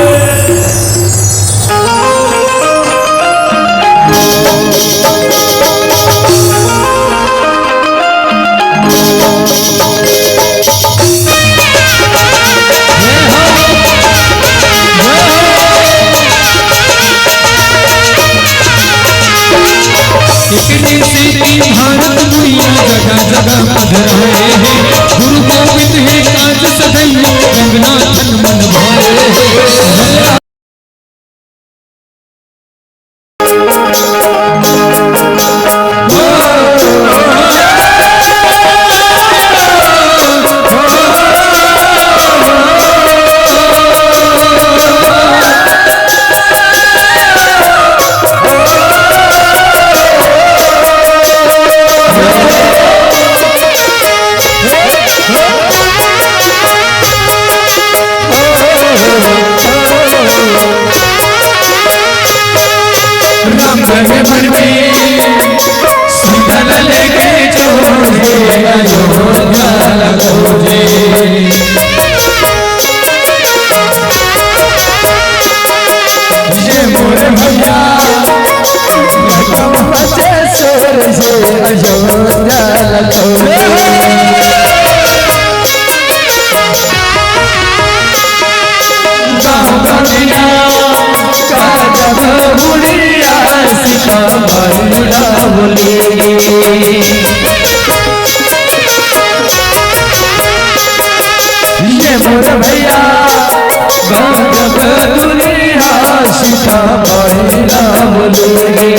एक ने सेती भारत दुनिया जगह जगह पधराए हे। गुरु गोविंद हे काज सधई, रंगनाथन मन भाए हे। राम धरे मन में सीता लेके चलो रे अयोध्या खोजे। ये मोर भैया, कम बचे सोर से अयोध्या खोजे। ये मोर भैया, गाँव जब दुनिया सीता माई राम बोले।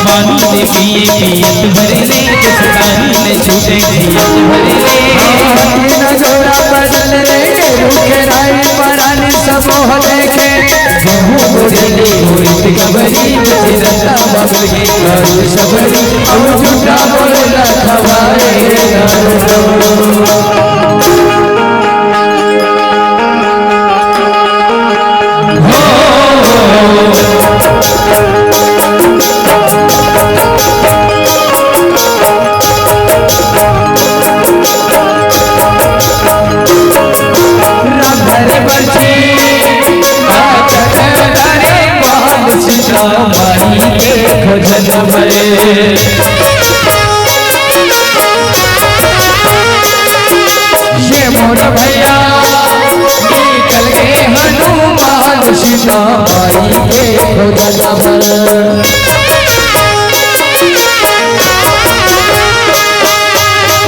पानी ने पिए पियत भर ले, जस पानी ने छूटे जियत भर ले। हाथी न घोड़ा पैदल रे, रूखे राई परानी सब मोह देखे। बहु गोरी ने होइत गबरी, बचे रत्ता बबरी, दारू सबरी, अब झूठा बोलला खवाए दारू। ये मोर भैया निकल गे हनुमान, सीता माई के खोजल बर।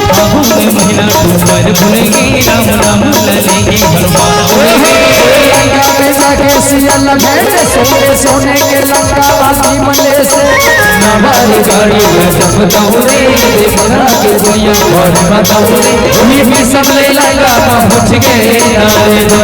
फागुन महीना कुंवर भुलेंगे, राम नाम लेंगे हनुमान भुलेंगे। लंका में जाके सिया लगे, सोने सोने के लंका वासी मले से। नवारी गाड़ी में जब दौड़े, देखना के भैया और बताओ रे, ये भी सब ले लगा पहुँच गए नारे दो।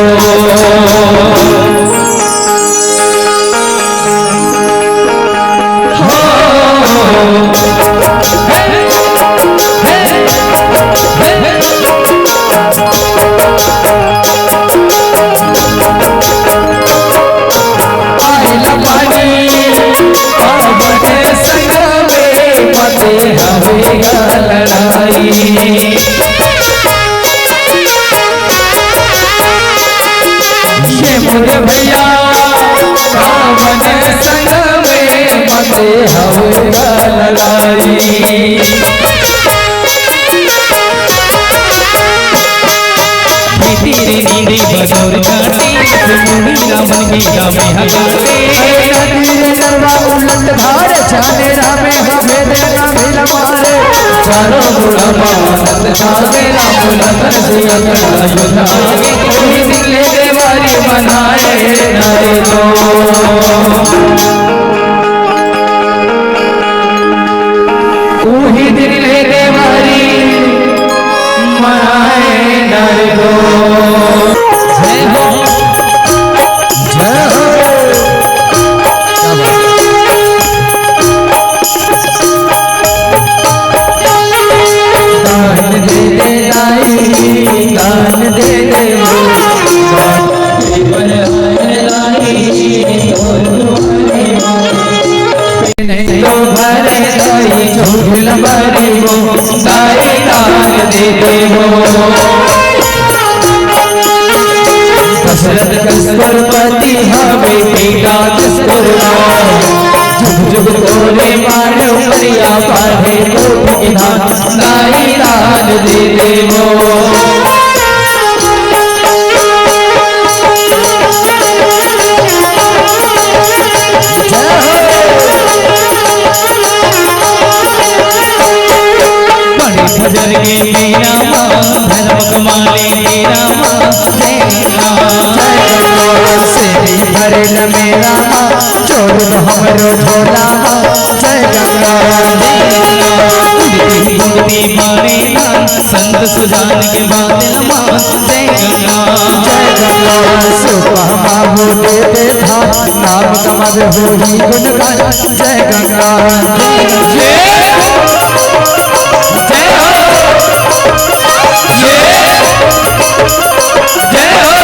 ये मोर भैया, रावण संग में मते हवे लड़ाई। तेरे नींदे बदौर काटे, मुनि रावण के गावे हगाते। तेरे नरवा उलट धार, जाने रामे हवे देना मिल मारे। चारों बुढ़ापा सत छावे राम लखन सिया अयोध्या आगे। कोई दिल देवारी बनाए नरे दो। उही दिन ले देवारी मनाए नर दो। जय हो, जय हो। क्या बात है। दान दे दे दाई, दान दे दे वो। नहीं तो भरे दाई झूठ लबारी वो, दाई दान दे दे वो। दशरथ कस्तूरपति हवे बेटा कस्तूरबा। जुग जुग तोरे मारो करिया पाहे कोट के नाम, दाई दान दे दे वो। बड़े भजन के मेरा माँ, धर्म कमाले मेरा माँ, जय राम। से भरे न मेरा माँ, जोड़ दो हमरो झोला माँ, जय गंगा। मुक्ति मारे ना, संत सुजान के बादल माँ, जय गंगा। जय गंगा। सुपा माँ वो दे दे था, नाम कमर हो ही गुणगान, जय गंगा। जय हो। जय हो। जय हो।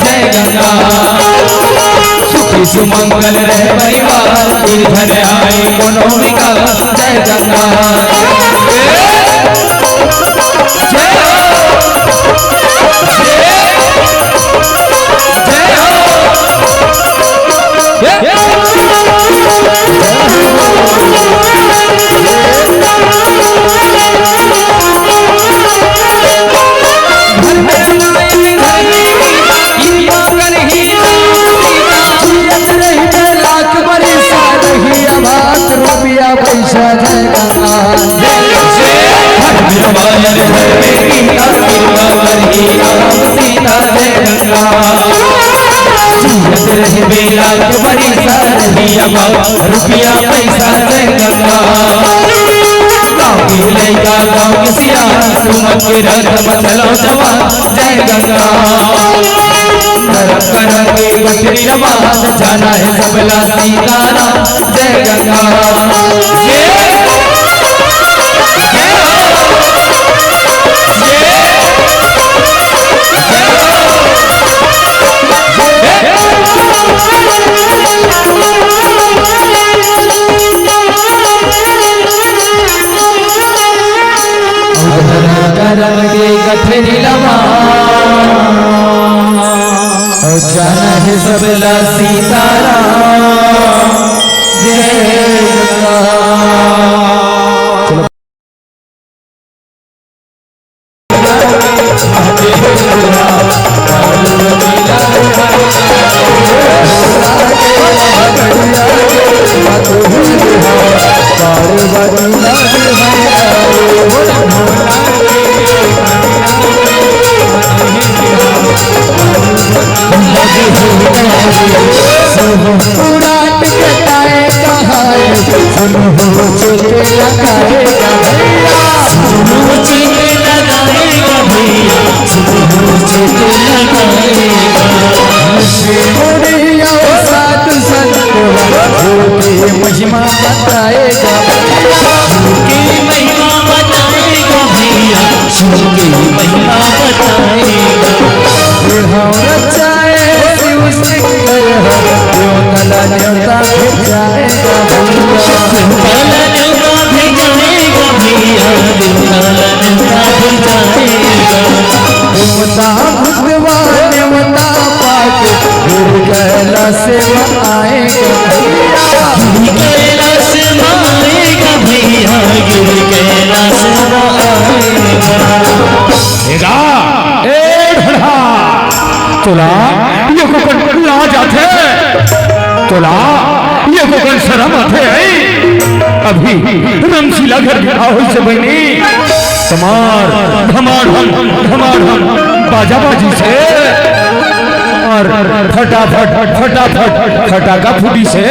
जय गंगा। सुखी सुमंगल रहे परिवार, फिर धन आए कोनो विकास। जय गंगा। जय हो। जय हो। जय हो। रुपया पैसा जय गंगा। गाँव के लइका, गाँव के सियान, तुमन के रथ म चलो जवान, जय गंगा। करम करम के गठरी रवान, जाना है सबला सीताराम, जय गंगा। जय हो। जय हो। जय हो। करम के गठरी लवा, अउ जाना है सबला सीताराम। जय गंगा। महिमा बताएगा, की महिमा बताएगा भैया, की महिमा बताएगा। ये हम रचाए शिव शंकर हो, यो कला देवता के जाए। तोला एको कन लाज आथे? तोला एको कन शरम आथे? अभी रमशीला घर बिहाव होइसे बहिनी, तमार धमाधम धमाधम बाजा बाजिसे अउ फटाफट फटाफट फटाका फूटिसे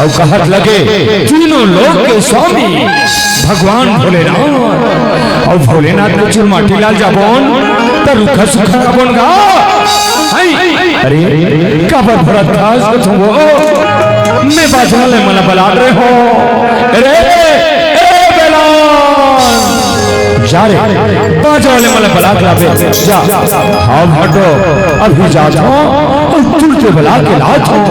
अउ कहत लगे, तीनों लोक के स्वामी भगवान भोलेनाथ अउ भोलेनाथ के चुरमाटी लाल जाबोन, त रुखा सुखा जाबोन गा। हाय, अरे, काबर भरत दास को तुम वो, मैं बाजा वाले मन ला बलात रहेंव। अरे, ए बेलान, जा रे, बाजा वाले मन ला बला के लाबे, जा। हम हटो, अभी जात हंव, अउ तुरते बला के लात हंव।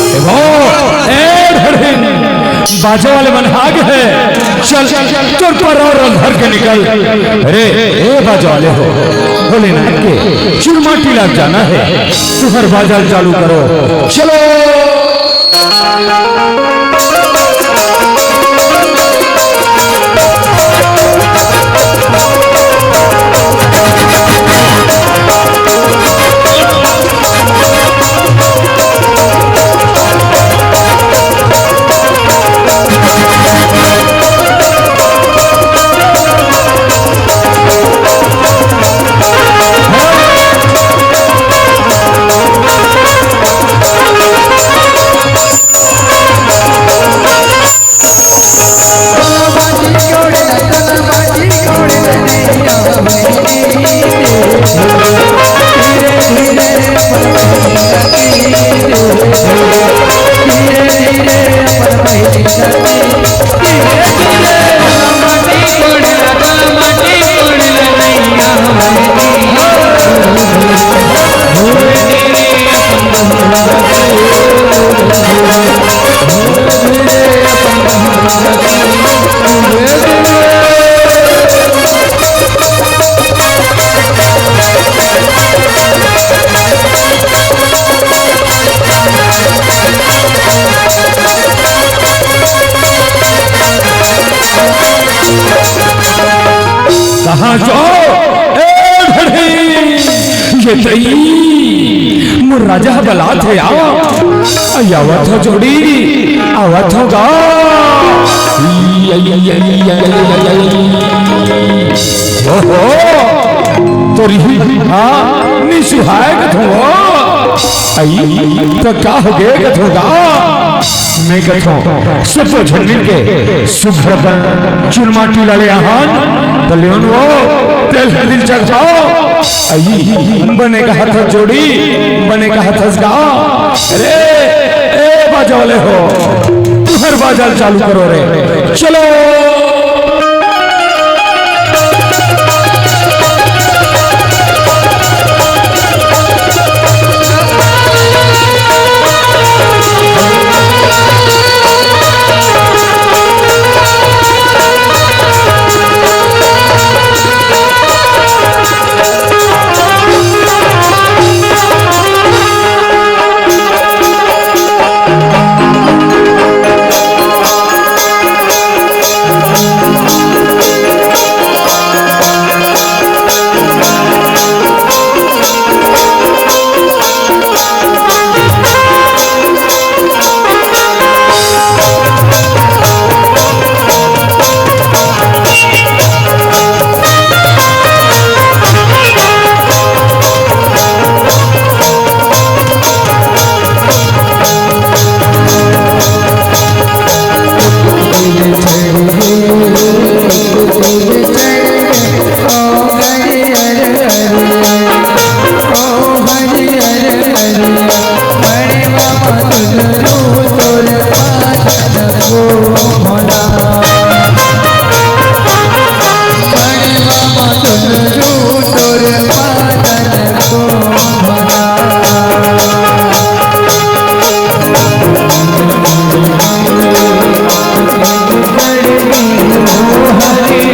ए भो, ए ढेढ़िन, बाजा वाले मन आ गे हे। चल, तोर पर अउ धर के निकल। अरे, ए बाजा वाले हो, भोलेनाथ के चुरमाटी लाग जाना हे। तुंहर बाजा चालू करो, चलो। कहाँ जाओ? ए ढेढ़ी, ये तई, मोर राजा ह बलात हे, आवा। अई आवत हो जोड़ी, आवत हो गा। अई, अई, अई, अई, अई, अई, अई। ओहो, तोरी, हाँ, नी सुहाय कथों। अई, त का होगे कथों गा? मैं कथों, सबो झन मिलके सुघ्घर अपन चुरमाटी ला ले आहन, त लेवन वो, तेल हल्दी चघाओ। अई, बने कहत हस जोड़ी, बने कहत हस गा। अरे, ए बाजा वाले हो, तुंहर बाजा ल चालू करो रे, चलो।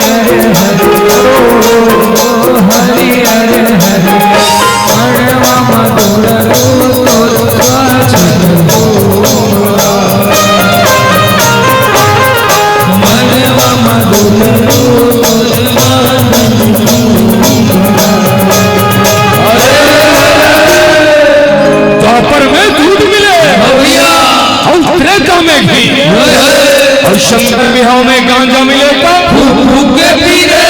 हरि हरि ओ, हरि हरि हरि। मनवा मधुर तू तोर बाजत हो। मनवा मधुर तू तोर बाजत हो। द्वापर में दूध मिले। हाँ भैया। अउ त्रेता में घी। हाँ। अउ शंकर बिहाव में गांजा मिले त फूक फूक के पी रे।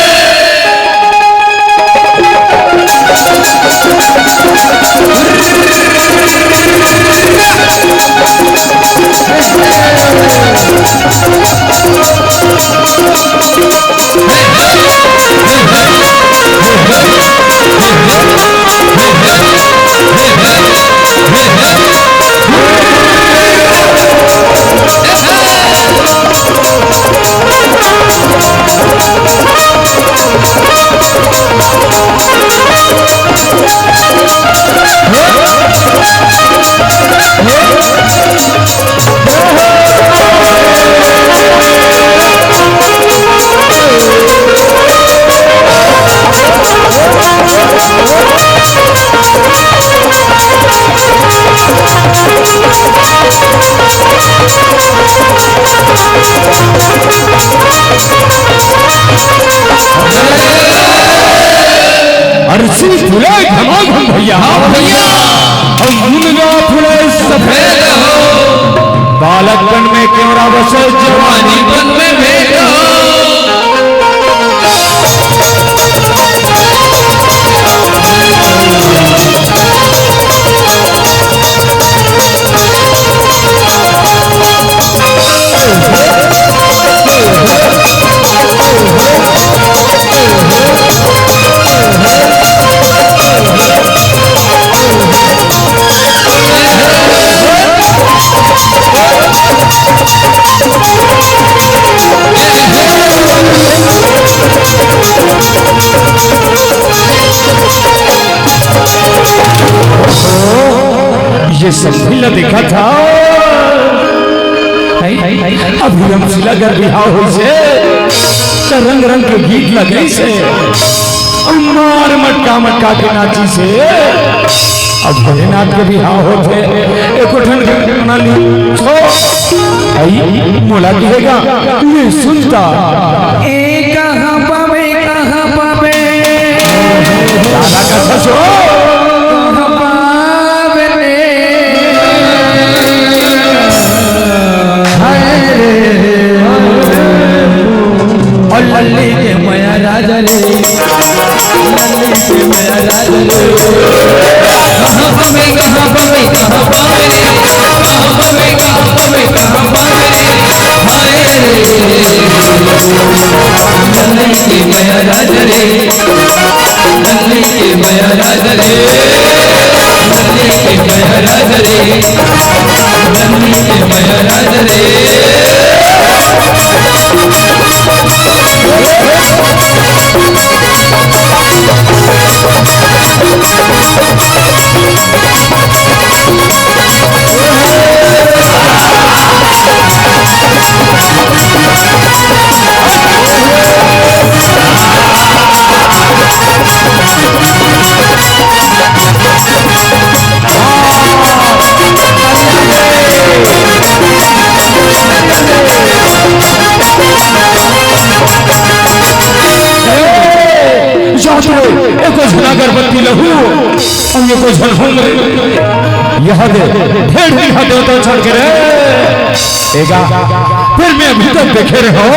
अरसी फुले घमाघम भैया। हाँ भैया। अउ मुनगा फुले सफेद हो। बालकपन में क्यों रावस जवानी बन में भेद हो। ये सब भी ला देखा था। अभी हम सिला कर बिहाव होइसे, त रंग रंग के गीत लगइसे, अउ मार मटका मटका के नाचिसे। अब भोलेनाथ के बिहाव होथे, एको ठन के नानी छो। आई मोला कहेगा, ये सुनता। ए कहाँ पावे, कहाँ पावे? दादा का ससुर। कहाँ पावे रे? हाय रे। और लल्ली के मया राजा रे। लल्ली के मया राजा रे। कहाँ पावे, कहाँ पावे, कहाँ पावे रे? कहाँ पावे, कहाँ पावे, कहाँ पावे रे? हाय रे। नन्नई के मया राज रे, नन्नई के मया राज रे, नन्नई के मया राज रे, नन्नई के मया राज रे। जात रे, एको झन अगरबत्ती लहू, अउ एको झन होम रे। यह दे, ढेर दिन हा देवता चढ़ के रे। एगा, फेर में अभी तक देखे रहे हो,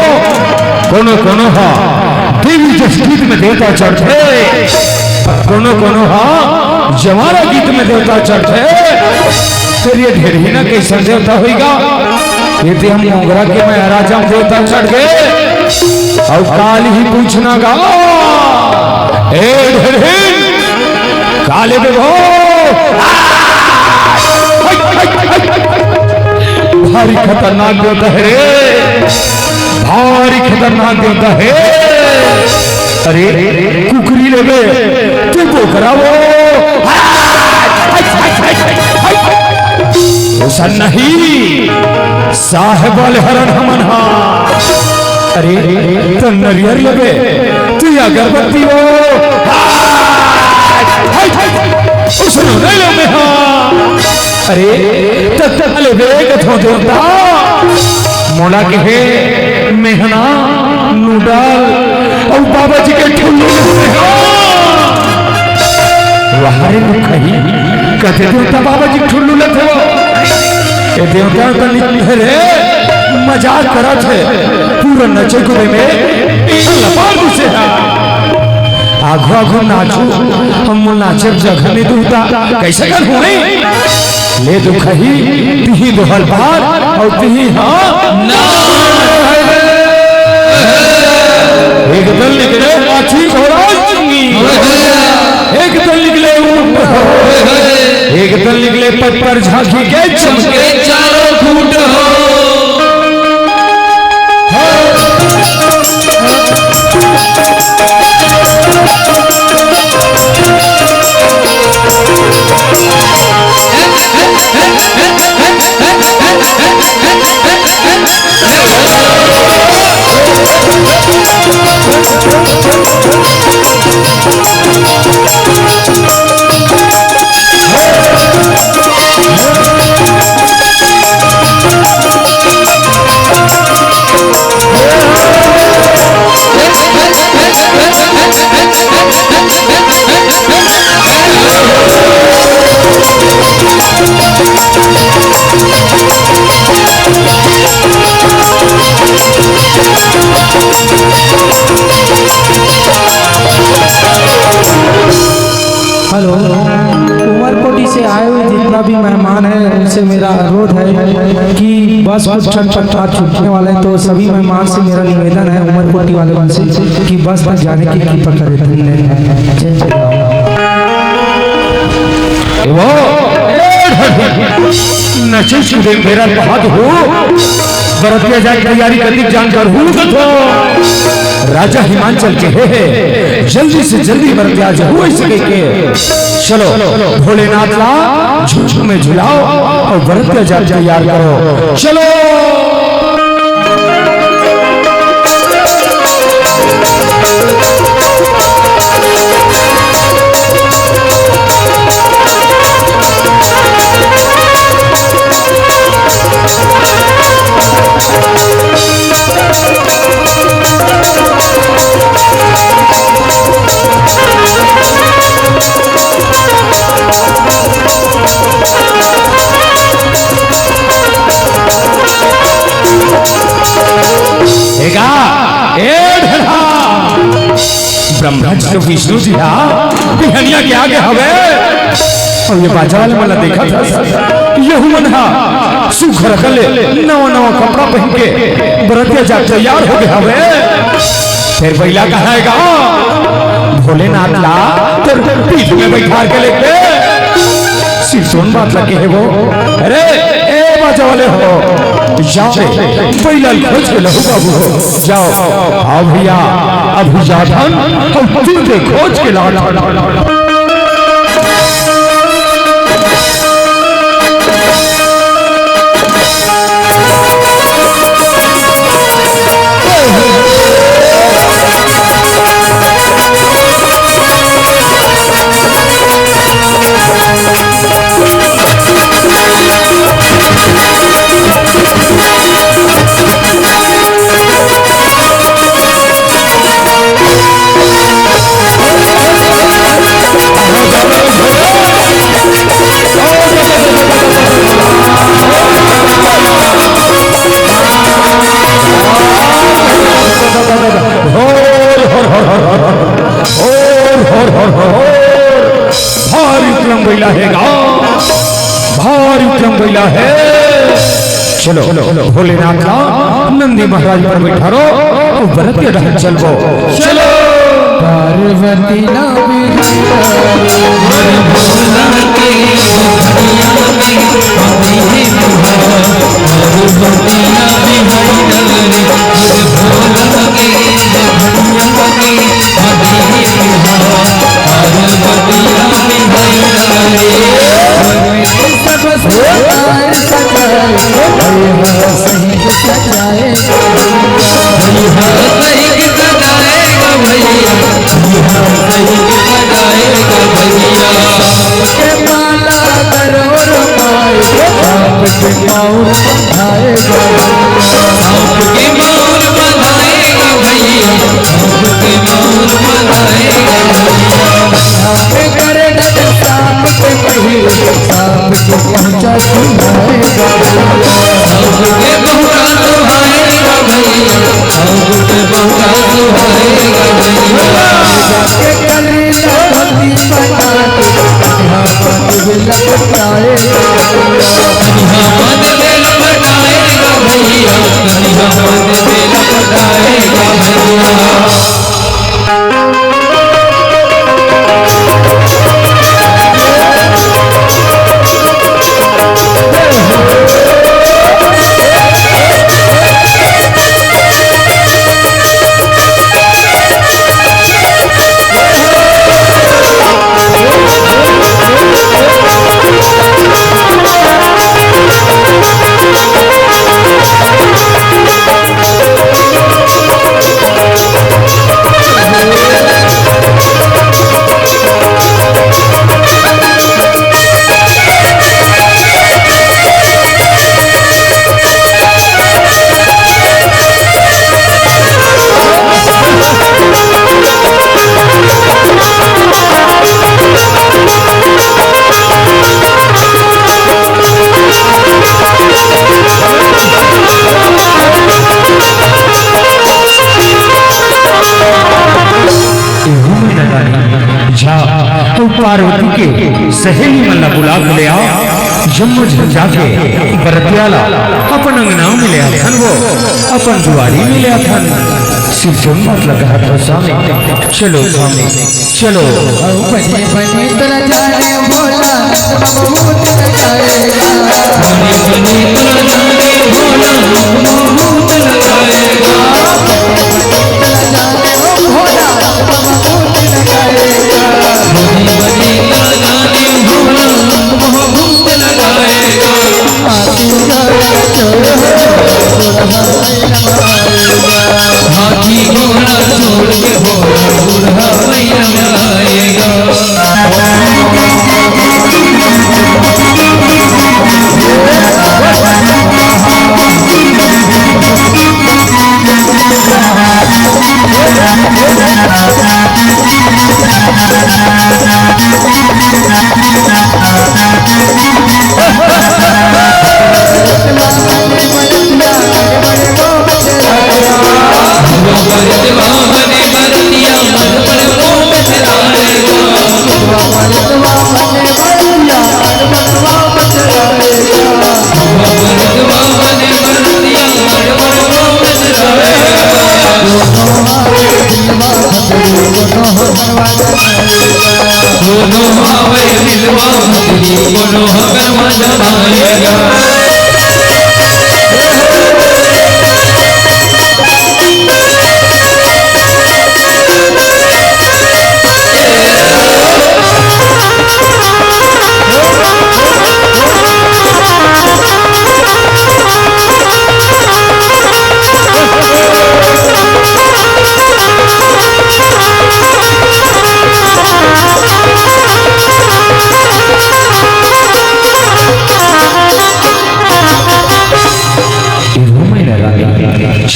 कोनो कोनो हा देवी जस गीत में देवता चढ़थे, कोनो कोनो हा जवारा गीत में देवता चढ़थे। फेर ये ढेरहिना कइसन देवता होइगा? ये ते हम मोंगरा के महाराजा में देवता चढ़ गे, अउ काल ही पूछना गा, ए ढेरहिन, काले देवो, भारी खतरनाक देवता हे रे, भारी खतरनाक देवता हे। अरे कुकरी लेबे, ते बोकरा वो। ओसन नहीं, साहेब वाले हरन हमन हा। अरे, त नरियर लेबे, त अगरबत्ती ओ। हाय, हाय, हाय, उसने नहीं लो में, हाँ। अरे, त, त लेबे कथो देवता। मोला कहे, मेहना, नूडल, अउ बाबा जी के ठुल्लू लेबे, हाँ। वाह रे लुखाही, कथे देवता बाबा जी ठुल्लू लेथे वो। ए देवता तो निकले रे, मजाक करत हे। पूरा नचे कूदे में लपाट दूसे हा। आघो आघो नाचू, हम नाचे जगह नहीं दूता। कैसे कर होए? ले लुखाही, तिही दोहल बार, अउ तिही हाँ। ना। एक दल निकले हाथी घोड़ा चुंगी। एक दल निकले ऊंट हो। एक दल निकले पट पर झांकी के चमके चारों खूंट हो। हेलो, उमरकोटी से आए हुए जितना भी मेहमान है, उनसे मेरा अनुरोध है कि बस कुछ क्षण पश्चात छूटने वाला है, तो सभी मेहमान से मेरा निवेदन है, उमरकोटी वाले उनसे, कि बस तक जाने की कृपा करें। धन्यवाद। जय जय राम। ए वो, नचे कूदे बेरा बहाद हो। बरतिया जाए तैयारी कतिक जान कर हूँ कथो। राजा हिमांचल के हे, हे, जल्दी से जल्दी बरतिया जाए, हो सके के। चलो, भोलेनाथ ला झुझुन में झुलाओ अउ बरतिया जाए तैयार करो। चलो। ए गा, ए ढेढ़ा, ब्रह्मा जी तो विष्णु जी हा बिहनिया के आगे हवे। अउ ये बाजा वाले मन ला देखत हस, यहू मन हा सुघर अकन ले नवा नवा कपड़ा पहिन के बरतिया जाए तैयार हो गे हवे। फेर बइला कहाँ हे गा? भोलेनाथ ला तोर पीठ में बइठार के लेके सिरसोन बात लगे हे वो। अरे, ए बाजा वाले हो, जाओ रे, बइला ल खोज के लाहू बाबू हो, जाओ। हाँ भइया, अभी जाथन, हम तीर के खोज के लाथन। होर, होर, होर, होर, होर। होर, होर, होर, होर। भारी विक्रम बइला हे गा, भारी विक्रम बइला हे। चलो, भोलेनाथ ला नंदी महाराज पर बइठारो, अउ बरतिया डहर चलबो। चलो। पार्वती ना बिहारी, हर भोला के भैया में अभी बुहार। पार्वती ना बिहारी, हर भोला के भैया में अभी बुहार। पार्वती ना बिहारी, सबसे प्यार सजाए, भैया सही सजाए। भैया एहू में नदानी झा अउ पार्वती के सहेली मन ला बुला के ले आ। जम्मो झन जाके बरतिया ला अपन अंगना में ले आथन, वो अपन दुआरी में ले आथन। सिरजोन बात ला कहत हो स्वामी, चलो स्वामी, चलो। बने बने तोला जाने भोला, बहुत लगाएगा। बने बने तोला जाने भोला, बहुत लगाएगा। बने बने तोला जाने भोला, बहुत लगाएगा। बने बने तोला जाने भोला, बहुत लगाएगा। हाथी घोड़ा छोड़ के भोला बूढ़ा भैया आएगा।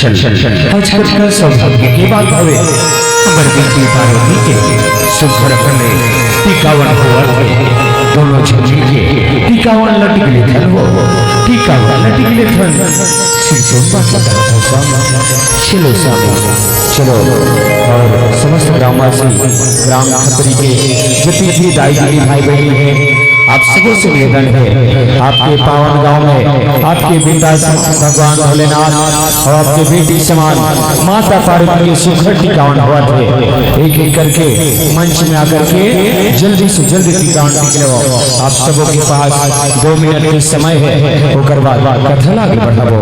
चल, चल, चल, आज कतका सौभाग्य के बात हवे। हमर बेटी पार्वती के सुघर हने टिकावन होवत हे। दोनों झन मिलके टिकावन ल टिक लेथन वो, टिकावन ल टिक लेथन। सिरजोन बात ला कहत हो स्वामी। चलो स्वामी, चलो। और समस्त ग्रामवासी, ग्राम खत्री के जितने भी दाई दीदी भाई बहन हैं, आप सबों से निवेदन है, आपके पावन गांव में आपके बिंदास भगवान भोलेनाथ और आपके बेटी समान माता पार्वती के सुघर टिकावन होवत हे। एक एक करके मंच में आकर के जल्दी से जल्दी टिकावन टिक लेवो। आप सबों के पास दो मिनट के समय है, ओकर बाद कथा ला आगे बढ़ाबो।